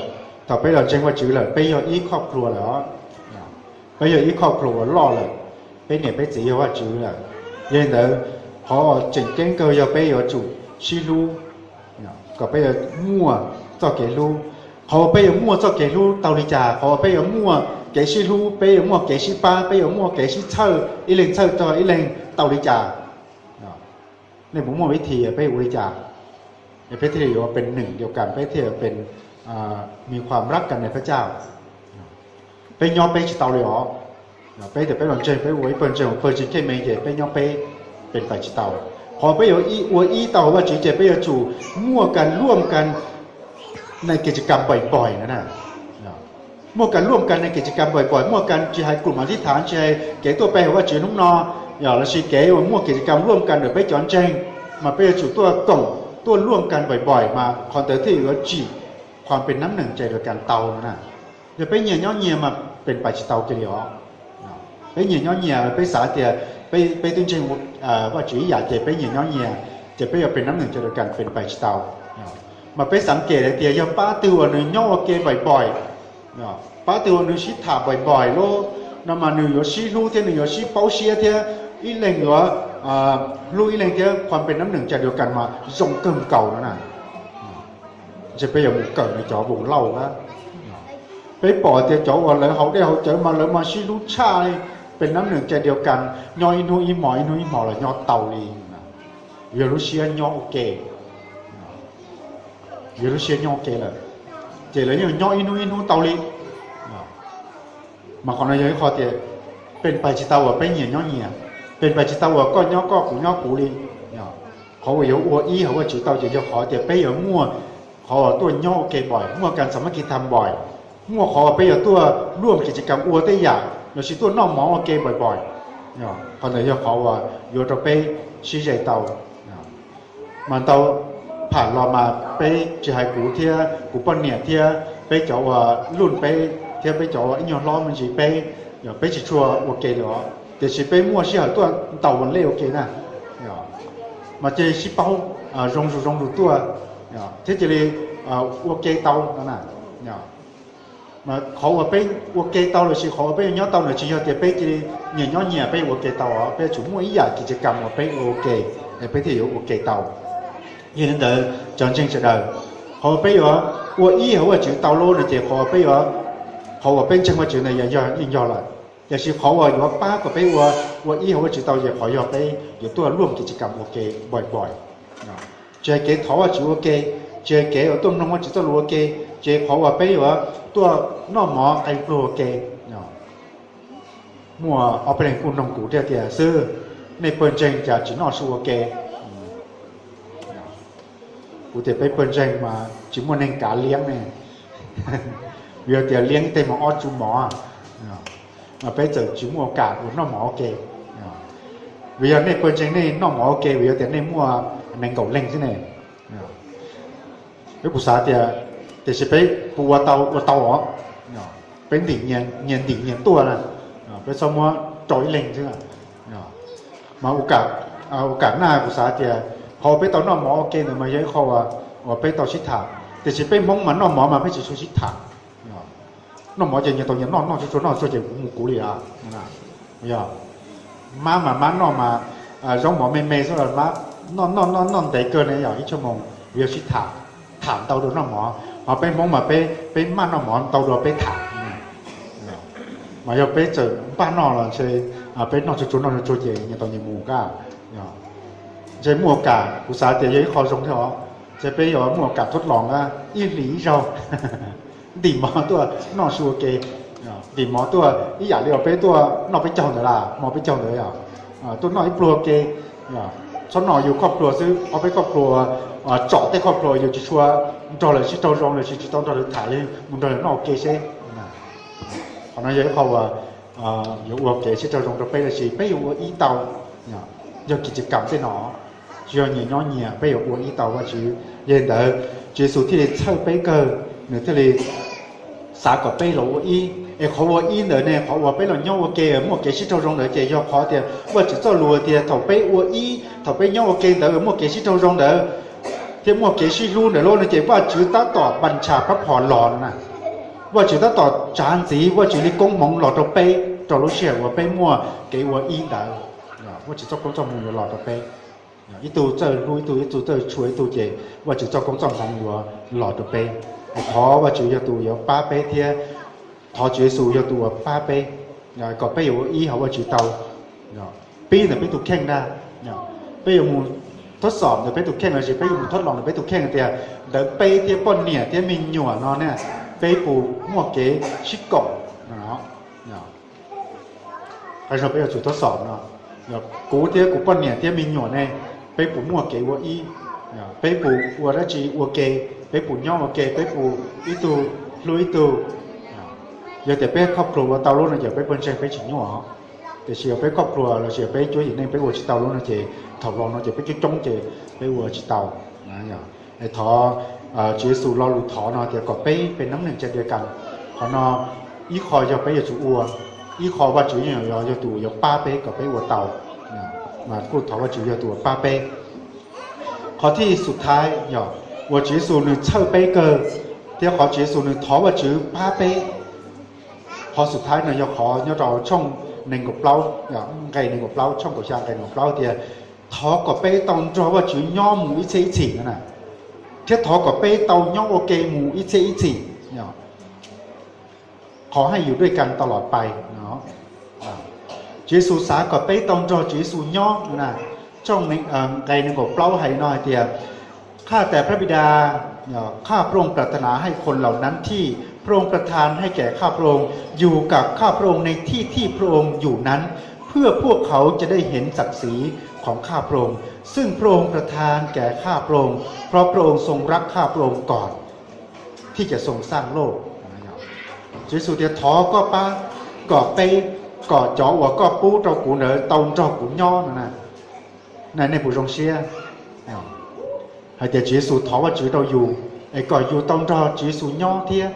thaum peb los ntseeg Vajtswv lawm, peb yog ib khoj plhuav lawm os. Peb yog ib khoj plhuav uas loj lawm. Peb niam peb txiv yog Vajtswv lawm. Yog li ntawd, qhov tseem ceeb kawg yog peb yuav tsum sib hlub, kom peb yuav muaj txoj kev hlub. Qhov uas peb yuav muaj txoj kev hlub tau li cas? Qhov uas peb yuav muaj kev sib hlub, peb yuav muaj kev sib pab, peb yuav muaj kev sib txhawj, ib leeg txhawj rau ib leeg tau li cas? Nej puas muaj vib thi peb ua li cas, peb thiaj li yuav pes neem diav kas, peb thiaj yuav pes, mi khuam nrab kas nais phab caj? Peb nyob peb tsis tau li os. Peb tias peb los ntseeg, peb ua ib pawg ntseeg, pawg ntseeg kev me ces peb nyob peb pes pais tsis tau. Qhov peb yuav ua ib tau hauv Vajtswv ces peb yuav tsum muaj kas luaj kas nais kev tsis kas npaim npaim na. Muaj kas luaj kas nais kev tsis kas npaim npaim, muaj kas tsis hais kum mas tib tham, tsis hais kev tuaj pe hauv Vajtswv hnub no, yog los sis kev uas muaj kev tsis kas luaj kas ntawm peb cov ntseeg, mas peb yuav tsum tuaj koom tuaj luaj kas npaim npaim, mas qhov ntawd thiaj yuav tsim qhuas pes nab neem cai diav kas tau no na. Yog peb nyias nyob nyias mas pes pais tsis tau kiag li os. Peb nyias nyob nyias, peb xav tias peb twb ntseeg Vajtswv ib yam ces peb nyias nyob nyias ces peb yuav pes nab neem cai diav kas pes pais tsis tau. Mas peb xav kem hais tias yog pab twg uas nws nyob ua ke npaim npaim, pab twg uas nws sib tham npaim npaim lawm no mas nws yuav sib hlub thiab nws yuav sib paub siab thiab ib leeg yuav hlub ib leeg thiab qhuas pes nab neem cai diav kas mas zoo kawg nkaus no na. Ntshe peb yuav mus kawm nws cov voos lauj a. Peb pom tias cov uas lawv haus dej haus cawv mas lawv mas sib hlub tshaj li, pes nab neem cai diav kas, nyob ib hnub ib hmo ib hnub ib hmo los nyob tau li. Yog lub siab nyob ua ke, yog lub siab nyob ua ke lawm, ces lawv yeej nyob ib hnub ib hnub tau li. Mas qhov no yog ib qho tias pes pais tsis tau uas peb nyias nyob nyias, pes pais tsis tau uas koj nyob koj kuv nyob kuv li. Qhov uas yuav ua ib hauv Vajtswv tau ces yog qhov tias peb yuav muaj qhov uas tuaj nyob ua ke npaim, muaj kas xav mab kis tham npaim, muaj qhov uas peb yuav tuaj luaj kev tsis kas ua tej yam los sis tuaj noj mov ua ke npaim npaim. Qhov ntawd yog qhov uas yuav rau peb sib ze tau. Mas ntau pham los mas peb tsis hais kuv thiab kuv poj niam thiab peb cov uas luj peb thiab peb cov uas ib nyuag hlob me ntsis peb, peb tsis tshua ua ke li os, tiam sis peb muaj sij hawm tuaj ntaus lej ua ke na. Mas cia li sib paub zoo zus zoo zus tuaj thiab cia li ua ke tau no na. Mas qhov uas peb ua ke tau los sis qhov uas peb yuav nyob tau no tsis yog tias peb cia li nyias nyob nyias peb ua ke tau os, peb yuav tsum muaj ib yam kev tsis kam uas peb ua ua ke, es peb thiaj yuav ua ke tau. Yog li ntawd cov ntseeg sawv daws, qhov uas peb yuav ua ib hauv Vajtswv tau lub no ces qhov uas peb yuav, qhov uas peb ntseeg Vajtswv ntawd yog yeej yog lawm. Tiam sis qhov uas yuav pab kom peb ua, ua ib hauv Vajtswv tau ces qhov yog peb yuav tuaj luaj kev tsis kam ua ke npaim npaim. Tsis hais kev thov Vajtswv ua ke, tsis hais kev uas tuaj mloog Vajtswv txoj lus ua ke, ces qhov uas peb yuav tuaj noj mov qee pluag ua ke. Muaj ob peb leeg kuj noog kuv thiab tias, xib hwb, nej pawg ntseeg cas tsis noj su ua ke? Kuv tias peb pawg ntseeg mas tsis muaj neeg kav liab ne. Vim yog tias liab tej mos ob tsu mov, mas peb txawm tsis muaj kam uas noj mov ua ke. Vim yog nej pawg ntseeg nej noj mov ua ke vim yog tias nej muaj nees nkaum leej xwb ne. Peb kuv xav tias, tiam sis peb puas ua tau, ua tau os. Peb ntim, nyias ntim nyias tuaj na, peb txhob muab rau ib leeg xwb. Mas ua kam na kuv xav tias qhov peb tau noj mov ua ke ntawd mas yog ib qho uas peb tau sib tham, tiam sis peb Hmoob mas noj mov mas peb tsis tshua sib tham. Noj mov ces nyias tau nyias noj, noj tsuag tsuag noj tsuag ces kuv mus kuv li. Yog mab mas mab noj mas zoo mov me me xwb los mab noj noj noj noj ntev kawg ne yog ib tshuaj moos yog sib tham, tham ntau dua noj mov. Ho peb Hmoob mas peb, peb maj noj mov ntau dua peb tham. Mas yog peb txawm npaj noj los ntshe peb noj tsuag tsuag noj tsuag tsuag ces nyias tau nyias mus kab. Ntshe muaj ua kam, kuv xav tias yog ib qho zoo thiab os. Ntshe peb yuav muaj ua kam thuab loos na, ib hlis ib zaug ntim mov tuaj noj su ua ke, ntim mov tuaj ib yam li uas peb tuaj noj peb caug ntawd las, hmo peb caug ntawd yog tuaj noj ib pluag ua ke. Txhob noj yus khoj pluas xwb, ob peb khoj pluas, tsom tej khoj pluas yus tsis tshua nrog lawv sib raug zoo los sis tsis tau nrog lawv tham li, mus nrog lawv noj ua ke seb. Qhov no yog ib qho uas yuav ua kev sib raug zoo rau peb los sis peb yuav ua ib tau, yog kev tsis kam tej no. Tsis yog nyias nyob nyias, peb yuav ua ib tau Vajtswv. Yog li ntawd, Tswv Yexus thiaj li txhawj peb kawg, nws thiaj li xav kom peb los ua ib. Es qhov ua ib ntawd ne, qhov uas peb los nyob ua ke muaj kev sib raug zoo ntawd ces yog qhov tias Vajtswv txoj lus tias thaum peb ua ib, thaum peb nyob ua ke ntawd muaj kev sib raug zoo ntawd thiab muaj kev sib hlub ntawd lawm no ces Vajtswv tab tom npa ntsha pab phom los no na. Vajtswv tab tom tsav ntxiv Vajtswv li koob hmoov los rau peb rau lub sij hawm uas peb muaj kev ua ib ntawd. Vajtswv txoj koob txoj hmoov yuav los rau peb. Ib tug txawj hlub ib tug, ib tug txawj tshua ib tug ces Vajtswv txoj koob txoj hmoov yuav los rau peb. Thov Vajtswv yog tus yuav pab peb thiab thov Tswv Yexus yog tus uas pab peb, kom peb yuav ua ib hauv Vajtswv tau. Pib ntawm peb tus kheej ntag. Peb yuav mus thab xom ntawm peb tus kheej lossis peb yuav mus thab los ntawm peb tus kheej tias ntawm peb thiab poj niam thiab me nyuam no ne, peb puas muaj kev sib koom no. Qhov no peb yuav tsum thab xom no. Kuv thiab kuv poj niam thiab me nyuam ne, peb puas muaj kev ua ib? Peb puas ua dab tsi ua ke? Peb puas nyob ua ke? Peb puas ib tug hlub ib tug? Yog tias peb khoj plhuav ua tau lub no ces peb puas ntseeg peb tsis nyuaj. Tiam sis yog peb khoj plhuav lossis yog peb cuab yim neej peb ua tsis tau lub no ces thaum los no ces peb coob coob ces peb ua tsis tau. Es thov Tswv Yexus lo lus thov no tias kom peb peb nab neeg ca dia kas. Qhov no ib qho yog peb yuav tsum ua, ib qho Vajtswv yeej yog tus yuav pab peb kom peb ua tau. Mas kuj thov Vajtswv yog tus uas pab peb. Qhov thib xub thawj yog uas Tswv Yexus nws txhawj peb kawg, thiab qhov Tswv Yexus nws thov Vajtswv pab peb. Qhov xub thawj no yog qhov nyob rau tshooj nees nkaum plaub, nqe nees nkaum plaub, tshooj kaum xya nqe nees nkaum plaub tias thov kom peb tau nrog Vajtswv nyob mus ib txhiab ib txhis no na, thiab thov kom peb tau nyob ua ke mus ib txhiab ib txhis. Qhov hais yus dej kas tau los pais no, Tswv Yexus xav kom peb tau nrog Tswv Yexus nyob no na. Tshooj nqe nees nkaum plaub hais no hais tias ข้าแต่พระบิดา ข้าพระองค์ปรารถนาให้คนเหล่านั้นที่พระองค์ประทานให้แก่ข้าพระองค์อยู่กับข้าพระองค์ในที่ที่พระองค์อยู่นั้น เพื่อพวกเขาจะได้เห็นศักดิ์ศรีของข้าพระองค์ ซึ่งพระองค์ประทานแก่ข้าพระองค์ เพราะพระองค์ทรงรักข้าพระองค์ก่อน ที่จะทรงสร้างโลก. Tswv Yexus tias thov koj pab kom peb, kom cov uas koj pub rau kuv ntawd tau nrog kuv nyob no na. Nej puas zoo siab hais tias Tswv Yexus thov Vajtswv rau yus es kom yus tau nrog Tswv Yexus nyob thiab?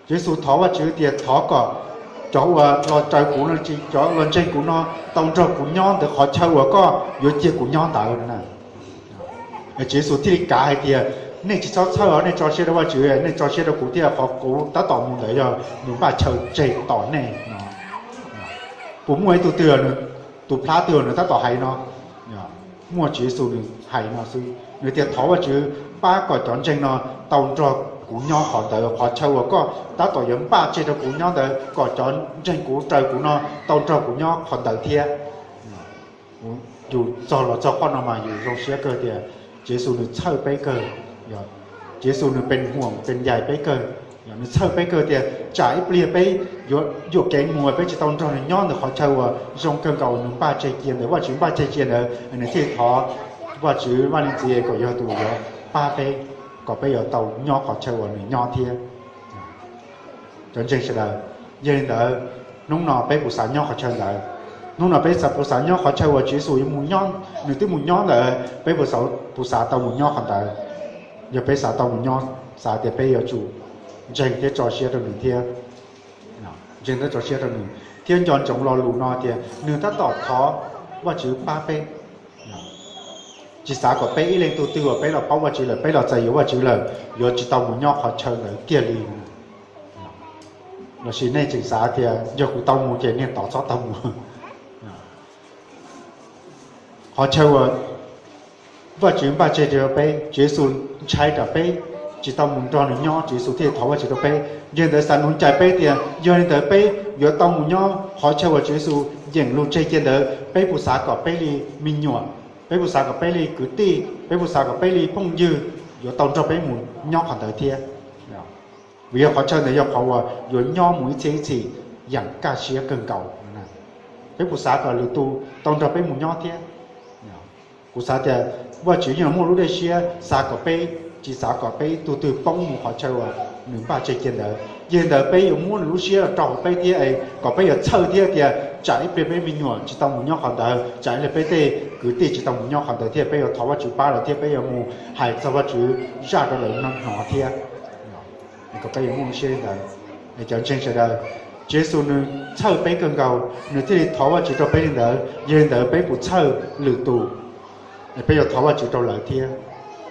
Tswv Yexus thov Vajtswv tias thov kom cov uas los raws kuv no, cov uas los ntseeg kuv no tau nrog kuv nyob ntawm qhov chaw uas koj yuav cia kuv nyob ntawd no na. Tswv Yexus thiaj li kav hais tias nej tsis txhob txhawj os, nej tso siab rau Vajtswv, nej tso siab rau kuv thiab, qhov kuv tab tom mus ntawd yog nws npaj chaw tseg tos nej no. Puas muaj ib tug twg, tus plab twg nws tab tom hais no? Muaj, Tswv Yexus nws hais no xwb, nws tias thov Vajtswv pab kom cov ntseeg no tau nrog kuv nyob qhov ntawd, qhov chaw uas koj tab tom yuav npaj tseg rau kuv nyob ntawd, kom cov ntseeg kuv raws kuv no tau nrog kuv nyob qhov ntawd thiab. Yus txog los txog qhov no mas yus zoo siab kawg tias Tswv Yexus nws txhawj peb kawg. Tswv Yexus nws pees huam pees yais peb kawg, nws txhawj peb kawg tias tsam ib pliag peb yuam kev mus peb tsis tau nrog nws nyob ntawm qhov chaw uas zoo kawg nkaus nws npaj tseg cia ntawd, Vajtswv npaj tseg cia ntawd, nws thiaj thov Vajtswv Vaj Leej Txiv kom yog tus yuav pab peb, kom peb yuav tau nyob qhov chaw uas nws nyob thiab. Cov ntseeg sawv daws, yog li ntawd, hnub no peb puas xav nyob qhov chaw ntawd? Hnub no peb puas xav nyob qhov chaw uas Tswv Yexus yuav mus nyob, nws twb mus nyob ntawd, peb puas xav tau mus nyob qhov ntawd? Yog peb xav tau mus nyob, xav tias peb yuav tsum ntseeg thiab tso siab rau nws thiab, ntseeg thiab tso siab rau nws thiab nco ntsoov lo lus no tias nws tab tom thov Vajtswv pab peb. Tsis xav kom peb ib leeg tug twg uas peb los paub Vajtswv lawm, peb los txais yuav Vajtswv lawm, yuav tsis tau mus nyob qhov chaw ntawd kiag li. Lossis nej tseem xav tias yog kuv tau mus ces niag tod txhob tau mus? Qhov chaw uas Vajtswv npaj tseg rau peb, Tswv Yexus ntshai tsam peb tsis tau mus nrog nws nyob, Tswv Yexus thiaj thov Vajtswv rau peb. Yog li ntawd xav nuv ncaim peb tias yog li ntawd peb yuav tau mus nyob qhov chaw uas Tswv Yexus yeem lus tseg cia ntawd, peb puas xav kom peb li me nyuam, peb puas xav kom peb li kwv tij, peb puas xav kom peb li phooj ywg yuav tau nrog peb mus nyob qhov ntawd thiab? Vim yog qhov chaw ntawd yog qhov uas yuav nyob mus ib txhiab ib txhis yeem kaj siab kawg nkaus. Peb puas xav kom lwm tus tau nrog peb mus nyob thiab? Kuv xav tias Vajtswv yeej muaj lub dej siab xav kom peb, tsis xav kom peb ib tug twg poob mus qhov chaw uas nws npaj tseg kiag ntawd. Yog li ntawd peb yuav muab nws lub siab los rau hauv peb thiab es kom peb yuav txhawj thiab tias tsam ib pliag peb me nyuam tsis tau mus nyob qhov ntawd, tsam ib pliag peb tej kwv tij tsis tau mus nyob qhov ntawd thiab peb yuav thov Vajtswv pab lawv thiab peb yuav mus hais txog Vajtswv zaj rau lawv hnov thiab. Kom peb yuav muaj lub siab li ntawd. Cov ntseeg sawv daws, Tswv Yexus nws txhawj peb kawg nkaus, nws thiaj li thov Vajtswv rau peb li ntawd. Yog li ntawd peb puas txhawj lwm tus? Peb yuav thov Vajtswv rau lawv thiab.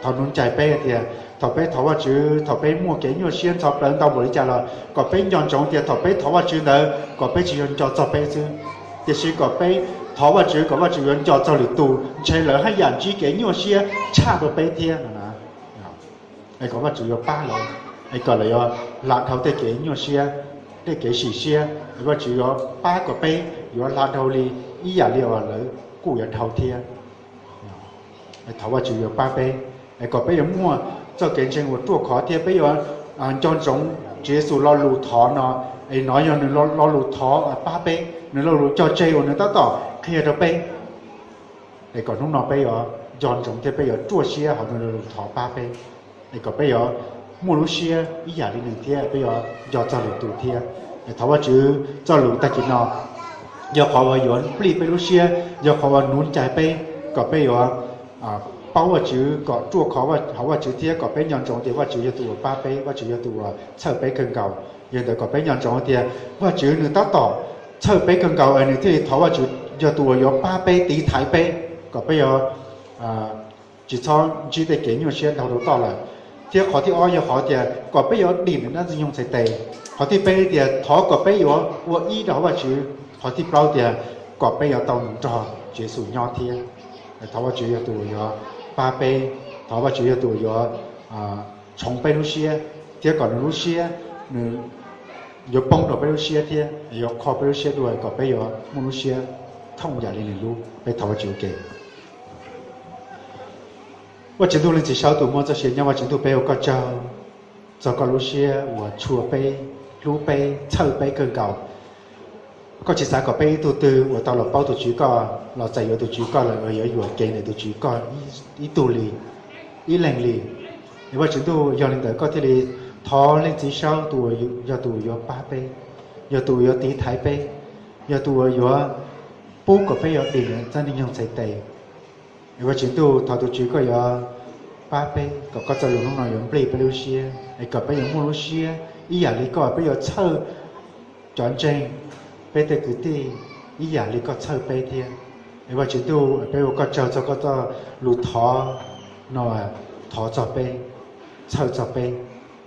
Thov nuv cai peb tias thaum peb thov Vajtswv, thaum peb muaj kev nyuaj siab ntxhov plawv ntau npaum li cas los kom peb nco ntsoov tias thaum peb thov Vajtswv ntawd kom peb tsis yog nco txog peb xwb, tiam sis kom peb thov Vajtswv kom Vajtswv yuav nco txog lwm tus, ntshe lawv haj yam ntsib kev nyuaj siab tshaj rau peb thiab no. Es kom Vajtswv yuav pab lawv, es kom lawv yuav hla dhau tej kev nyuaj siab, tej kev sim siab, es Vajtswv yuav pab kom peb yuav hla dhau li ib yam li uas lawv kuj yuav dhau thiab. Thov Vajtswv yuav pab peb, es kom peb yuav muaj txoj kev ntseeg uas ruaj khov thiab peb yuav nco ntsoov Tswv Yexus lo lus thov no. Es nov yog nws lo lus thov pab peb, nws lo lus cog tseg uas nws tab tom qhia rau peb. Es kom hnub no peb yuav nco ntsoov thiab peb yuav ruaj siab hauv nws lo lus thov pab peb, es kom peb yuav muaj lub siab ib yam li nws thiab peb yuav nco txog lwm tus thiab. Es thov Vajtswv txoj lus tag kis no yog qhov uas yuav nplij peb lub siab, yog qhov uas nuv cai peb, kom peb yuav paub Vajtswv kom ruaj khov hauv Vajtswv thiab kom peb nco ntsoov tias Vajtswv yog tus uas pab peb, Vajtswv yog tus uas txhawj peb kawg nkaus. Yog li ntawd kom peb nco ntsoov tias Vajtswv nws tab tom txhawj peb kawg nkaus es nws thiaj li thov Vajtswv yog tus uas yuav pab peb, tiv thaiv peb, kom peb yuav tsis txhob ntsib tej kev nyuaj siab dhau rau toj lawm. Thiab qhov thib ob yog qhov tias kom peb yuav dim ntawm dab ntxwg nyoog txhais tes. Qhov thib peb tias thov kom peb yuav ua ib rau hauv Vajtswv. Qhov thib plaub tias kom peb yuav tau mus nrog Tswv Yexus nyob thiab. Thov Vajtswv yog tus uas yuav pab peb, thov Vajtswv yog tus uas yuav tshoov peb lub siab, thiab kom nws lub siab, nws yuav poob rau peb lub siab thiab yuav kho peb lub siab dua kom peb yuav muaj lub siab thooj yam li nws lub. Peb thov Vajtswv ua ke. Vajtswv Ntuj Leej Txiv Saub tus muaj txoj sia nyob, Vajtswv Ntuj, peb ua koj tsaug txog koj lub siab uas tshua peb, hlub peb, txhawj peb kawg nkaus. Koj tsis xav kom peb ib tug twg uas tau los paub tus Tswv koj, los txais yuav tus Tswv koj lawm uas yuav yuam kev ntawm tus Tswv koj ib tug li, ib leeg li. Es Vajtswv Ntuj, yog li ntawd koj thiaj li thov Leej Txiv Saub tus uas yog tus uas yuav pab peb, yog tus uas yuav tiv thaiv peb, yog tus uas yuav pub kom peb yuav dim ntawm dab ntxwg nyoog txhais tes. Es Vajtswv Ntuj, thov tus Tswv koj yuav pab peb kom koj txoj lus hnub no yuav nplij peb lub siab, es kom peb yuav muaj lub siab ib yam li koj, peb yuav txhawj cov ntseeg, peb tej kwv tij ib yam li koj txhawj peb thiab. Es Vajtswv Ntuj, peb ua koj tsaug txog koj txoj lus thov no, thov txog peb, txhawj txog peb,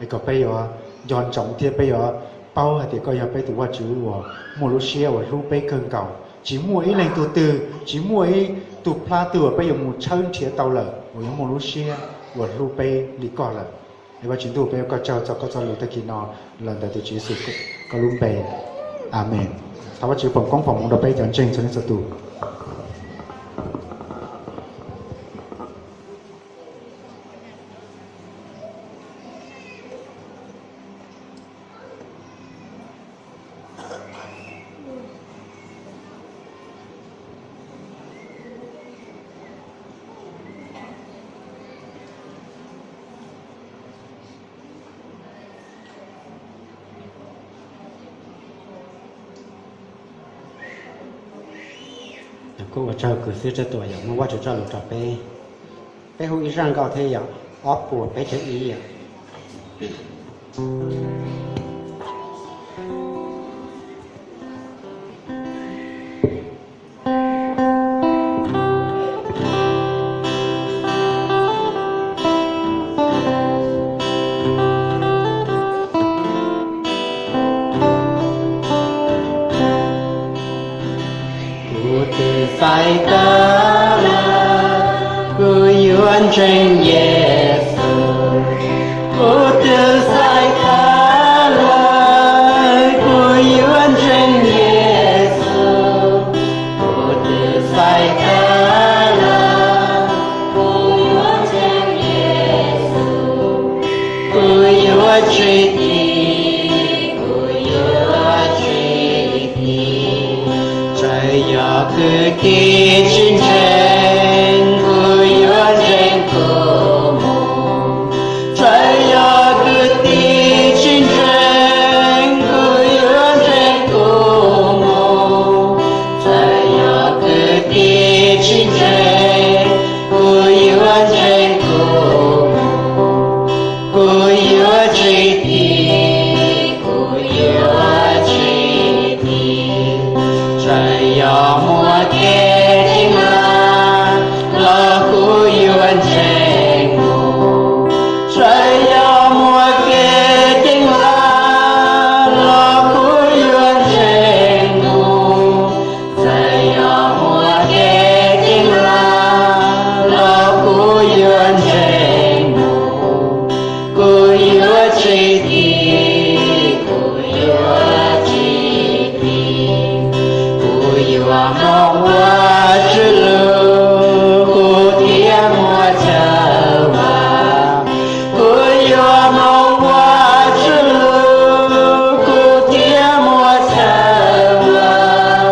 es kom peb yuav nco ntsoov thiab peb yuav paub hais tias koj yog peb tus Vajtswv uas muaj lub siab uas hlub peb kawg nkaus. Tsis muaj ib leeg tug twg, tsis muaj ib tug plab twg uas peb yuav mus tshawb nrhiav tau lawm uas yuav muaj lub siab uas hlub peb li koj lawm. Es Vajtswv Ntuj, peb ua koj tsaug txog koj txoj lus tag kis no, los ntawm tus Tswv Yexus koj lub npe. Amees. Thov Vajtswv foom koob foom hmoov rau peb cov ntseeg txhua leej txhua tus. Kuv ua tsaug kws xwb tsab tuam yog muaj Vajtswv txoj lus rau peb. Peb hu ib zaj nkauj thiab yog ob puas peb caug ib yom. Kuv twb xaiv tag lawm, kuv yuav ntseeg Yexus. Kuv twb xaiv tag lawm, kuv yuav ntseeg Yexus. Kuv twb xaiv tag lawm, kuv yuav ntseeg Yexus. Kuv yuav tsis dim, kuv yuav tsis dim. Txawm yog kwv tij tsis ntseeg, kuv yuav ntseeg kuv mus. Txawm yog kwv tij ntseeg mus. Txawm yog muaj kev ceeb laj los kuv yuav ntseeg mus. Txawm yog muaj kev ceeb laj los kuv yuav ntseeg mus. Kuv yuav tsis ti, kuv yuav tsis ti. Kuv yuav mloog Vajtswv lus, kuv thiaj muaj chaw vaj. Kuv yuav mloog Vajtswv lus, kuv thiaj muaj chaw vaj.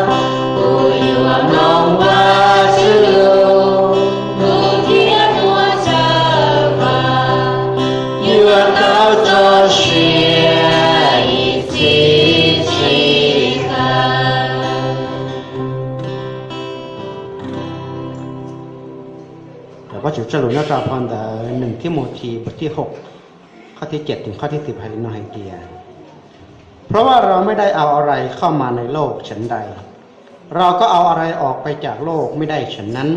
Kuv yuav mloog Vajtswv lus, kuv thiaj muaj chaw vaj. Yuav tau txoj sia ib txhis tsis tawm. Vajtswv txoj lus nyob rau phau ntawv หนึ่ง Timothy บทที่หก ข้อที่เจ็ด ถึงข้อที่สิบ hais li no hais tias: เพราะว่าเราไม่ได้เอาอะไรเข้ามาในโลกฉันใด เราก็เอาอะไรออกไปจากโลกไม่ได้ฉันนั้น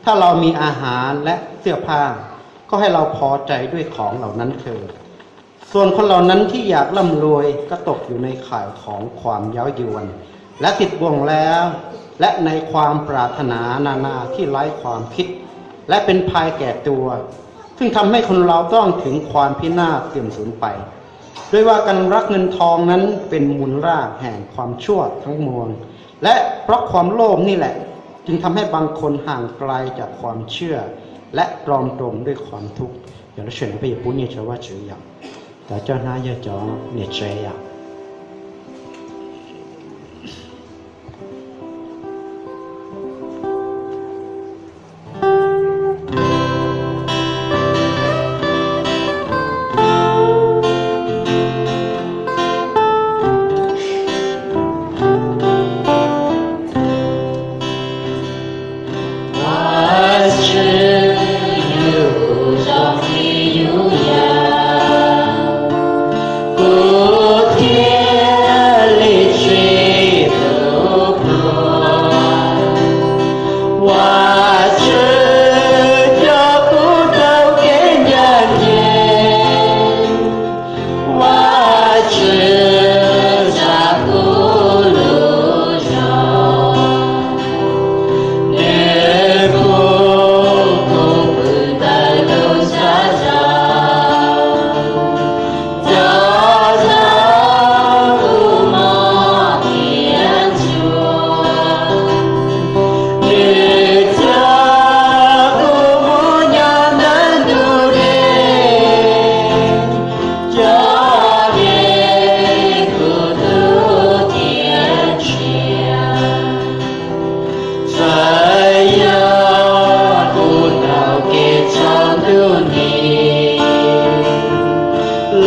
ถ้าเรามีอาหารและเสื้อผ้า ก็ให้เราพอใจด้วยของเหล่านั้นเถิด ส่วนคนเหล่านั้นที่อยากร่ำรวยก็ตกอยู่ในข่ายของความเย้ายวน และติดบ่วงแล้ว และในความปรารถนานานาที่ไร้ความคิด และเป็นภัยแก่ตัว ซึ่งทำให้คนเราต้องถึงความพินาศเสื่อมสูญไป ด้วยว่าการรักเงินทองนั้นเป็นมูลรากแห่งความชั่วทั้งมวล และเพราะความโลภนี่แหละ จึงทำให้บางคนห่างไกลจากความเชื่อ และตรอมตรมด้วยความทุกข์ Yog lub sij hawm no peb yuav pub nyiaj rau Vajtswv yom. Cov coj hnab yog cov niam tsev yom. Vajtswv, yus zoo li yus yam, kuv thiaj li tsis tu pluag. Vajtswv, coj kuv tau kev ncaj ncees. Vajtswv, tsa kuv lub zog, nws pub kuv pw ntawm lub txaj zog, coj tau kuv mov thiab tsuag, nws coj kuv mus nyob ntawm ntug dej, coj dej kuv tub thiab ntshiab. Txawm yog kuv taug kev txhaum ntuj nti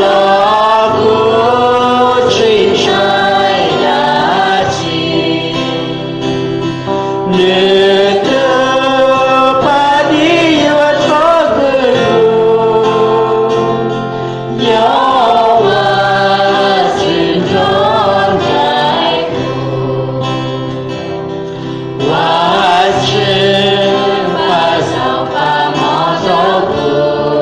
los kuv tsis ntshai dab tsi. Nws tus paj dib yuav txhob vwm kuv, yog Vajtswv nrog nraim kuv. Vajtswv, pab zaum pab mov rau kuv,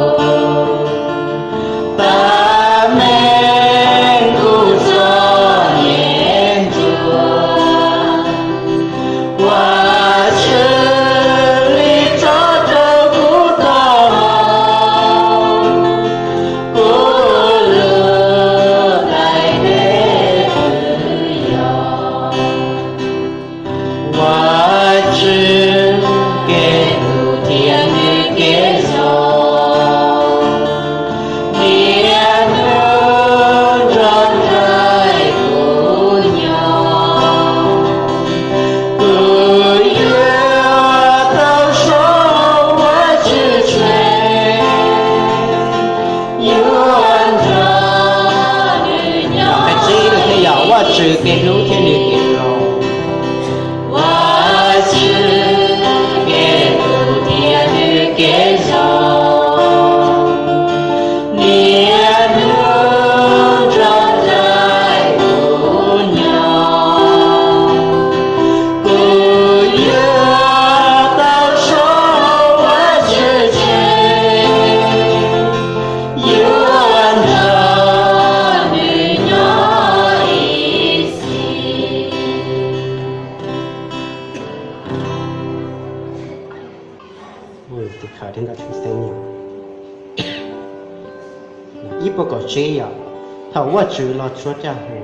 Ib puas kaum tsib yom, thaum Vajtswv los tshuab caj hu.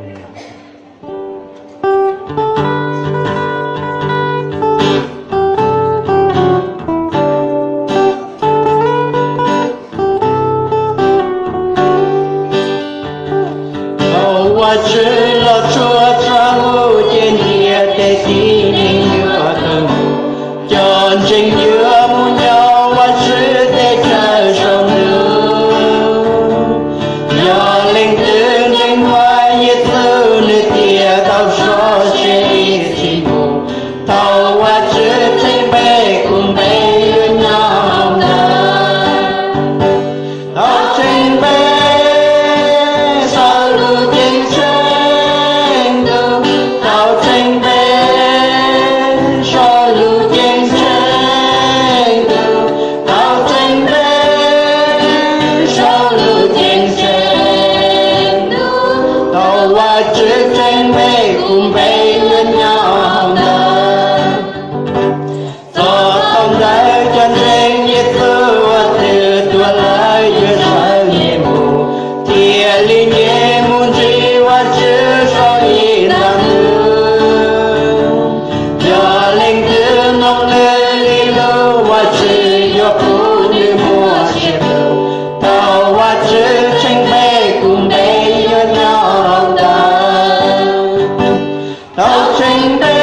Thaum Vajtswv los tshuab txoj lus ces ntiaj teb tib neeg yuav tawg mus, cov ntseeg yuav mus nyob Vajtswv teb chaws saum ntuj. Yog leej twg ntseeg Yexus nws thiaj tau soj tseg ib txhis mus. Thaum Vajtswv tsheej npe, kuv npe yuav nyob ntawd. Thaum tsheej npe, soj lus ceeb tsheej ntuj. Thaum tsheej npe, soj lus ceeb tsheej ntuj. Thaum tsheej npe, soj lus ceeb tsheej ntuj. Thaum Vajtswv tsheej npe, kuv npe yuav nyob ntawd. Txog thaum ntawd cov ntseeg Yexus uas twb tuag lawm yuav sawv nce mus, thiaj li nce mus ntsib Vajtswv saum ib ntag ntuj. Yog leej twg mloog nws li lus, Vajtswv yuav pub nws muaj siab lug. Thaum Vajtswv tsheej npe, kuv npe yuav nyob ntawd. Thaum tsheej npe,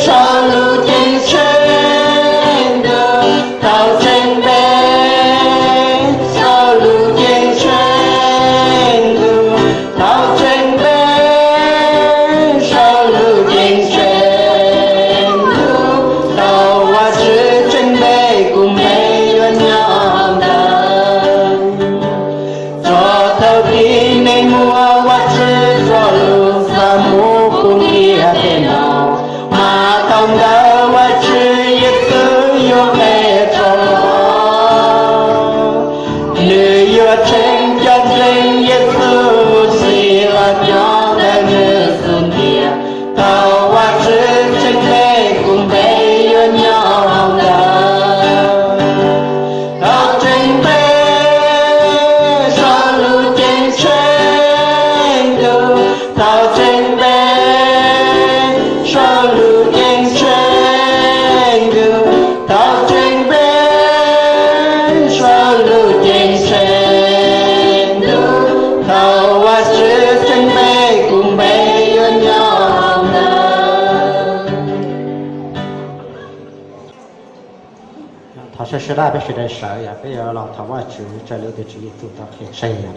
soj lus ceeb tsheej ntuj. Thaum tsheej npe, soj lus ceeb tsheej ntuj. Thaum tsheej npe, soj lus ceeb tsheej ntuj. Thaum Vajtswv tsheej npe, kuv npe yuav nyob ntawd. Txog thaum tib neeg muab Vajtswv txoj lus xa mus pub ntiaj teb no, mas thaum ntawd Vajtswv Yexus yuav nqes rov los. Nws yuav tsheej cov ntseeg Yexus xiv los nyob ntawm nws xub ntiag. Thaum Vajtswv tsheej npe, kuv npe yuav nyob ntawd. Thaum tsheej npe, soj lus ceeb tsheej ntuj. Thaum tsheej npe, soj lus ceeb tsheej ntuj. Thaum tsheej npe, soj lus ceeb tsheej ntuj. Thaum Vajtswv tsheej npe, kuv npe yuav nyob ntawd. Thov sawv sawv daws, peb sawv daws sawv yom, peb yuav los thov Vajtswv raws li tus Tswv Yexus tau qhia tseg yom.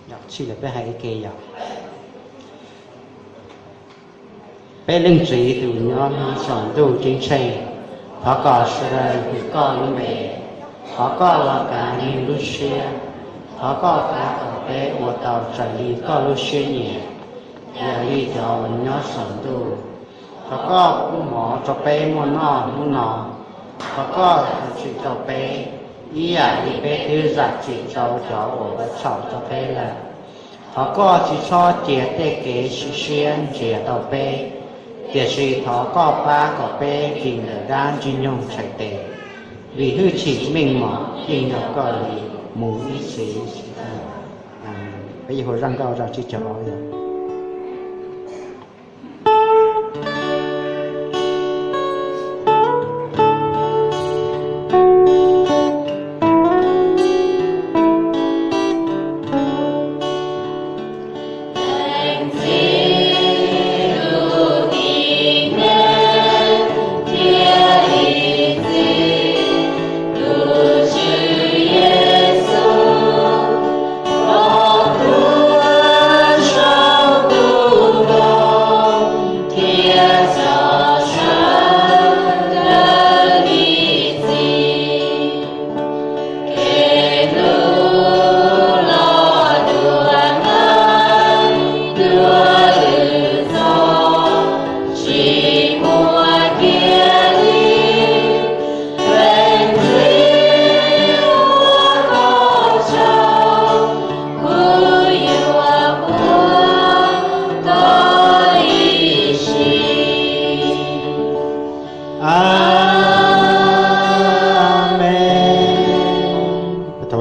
Yog tsis li peb hais ua ke yom. Peb Leej Txiv tus nyob saum ntuj ceeb tsheej, thov kom sawv daws hwm koj lub npe. Thov koj los kav neeg lub siab. Thov koj pab kom peb ua tau raws li koj lub siab nyiam, yam li cov uas nyob saum ntuj. Thov koj pub mov rau peb muaj noj hnub no. Thov koj zam txim rau peb, ib yam li peb twb zam txim rau cov uas ua txhaum rau peb lawm. Thov koj tsis txhob cia tej kev sim siab ntxias tau peb, tiam sis thov koj pab kom peb dim ntawm dab ntxwg nyoog txhais tes, vim hwj chim, meej mom yeej yog koj li, mus ib txhis. Peb yuav hu zaj nkauj zaj tsib caug ob yom.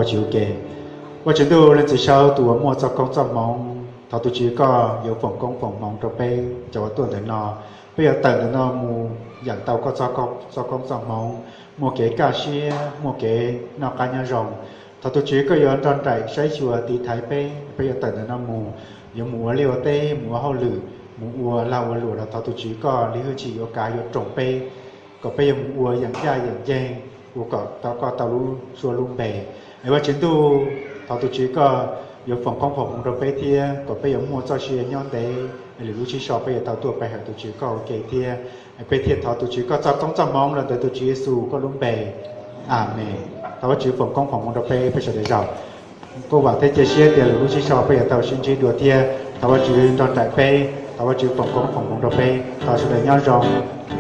Tswv ua ke. Ua Tswv Ntuj, Leej Txiv Saub tus uas muaj txoj koob txoj hmoov, thov tus Tswv koj yuav foom koob foom hmoov rau peb cov uas tuaj ntawm no. Peb yuav tawm ntawm no mus yam tau koj txoj koob txoj hmoov, muaj kev kaj siab, muaj kev noj qab nyob zoo. Thov tus Tswv koj yuav nrog nraim saib xyuas tiv thaiv peb, peb yuav tawm ntawm no mus, yuav mus ua liaj ua teb, mus ua hauj lwm, mus ua lag ua luam los thov tus Tswv koj li hwj chim yuav kav yuav roos peb, kom peb yuav mus ua yeem ncaj yeem ncees, ua kom tau koj tau lub suab lub npe. Es Vaj Tswv Ntuj, thov tus Tswv koj yuav foom koob foom hmoov rau peb thiab kom peb yuav muaj txoj sia nyob ntev, es lwm lub sij so peb yuav tau tuaj pe hawm tus Tswv koj ua ke thiab. Peb thiaj thov tus Tswv koj txoj koob txoj hmoov los ntawm tus Tswv Yexus koj lub npe. Amees. Thov Vaj Tswv foom koob foom hmoov rau peb, peb sawv daws zaum. Kuj vam thiab cia siab tias lwm lub sij so peb yuav tau sib ntsib dua thiab. Thov Vaj Tswv nrog nraim peb, thov Vaj Tswv foom koob foom hmoov rau peb, thov sawv daws nyob zoo.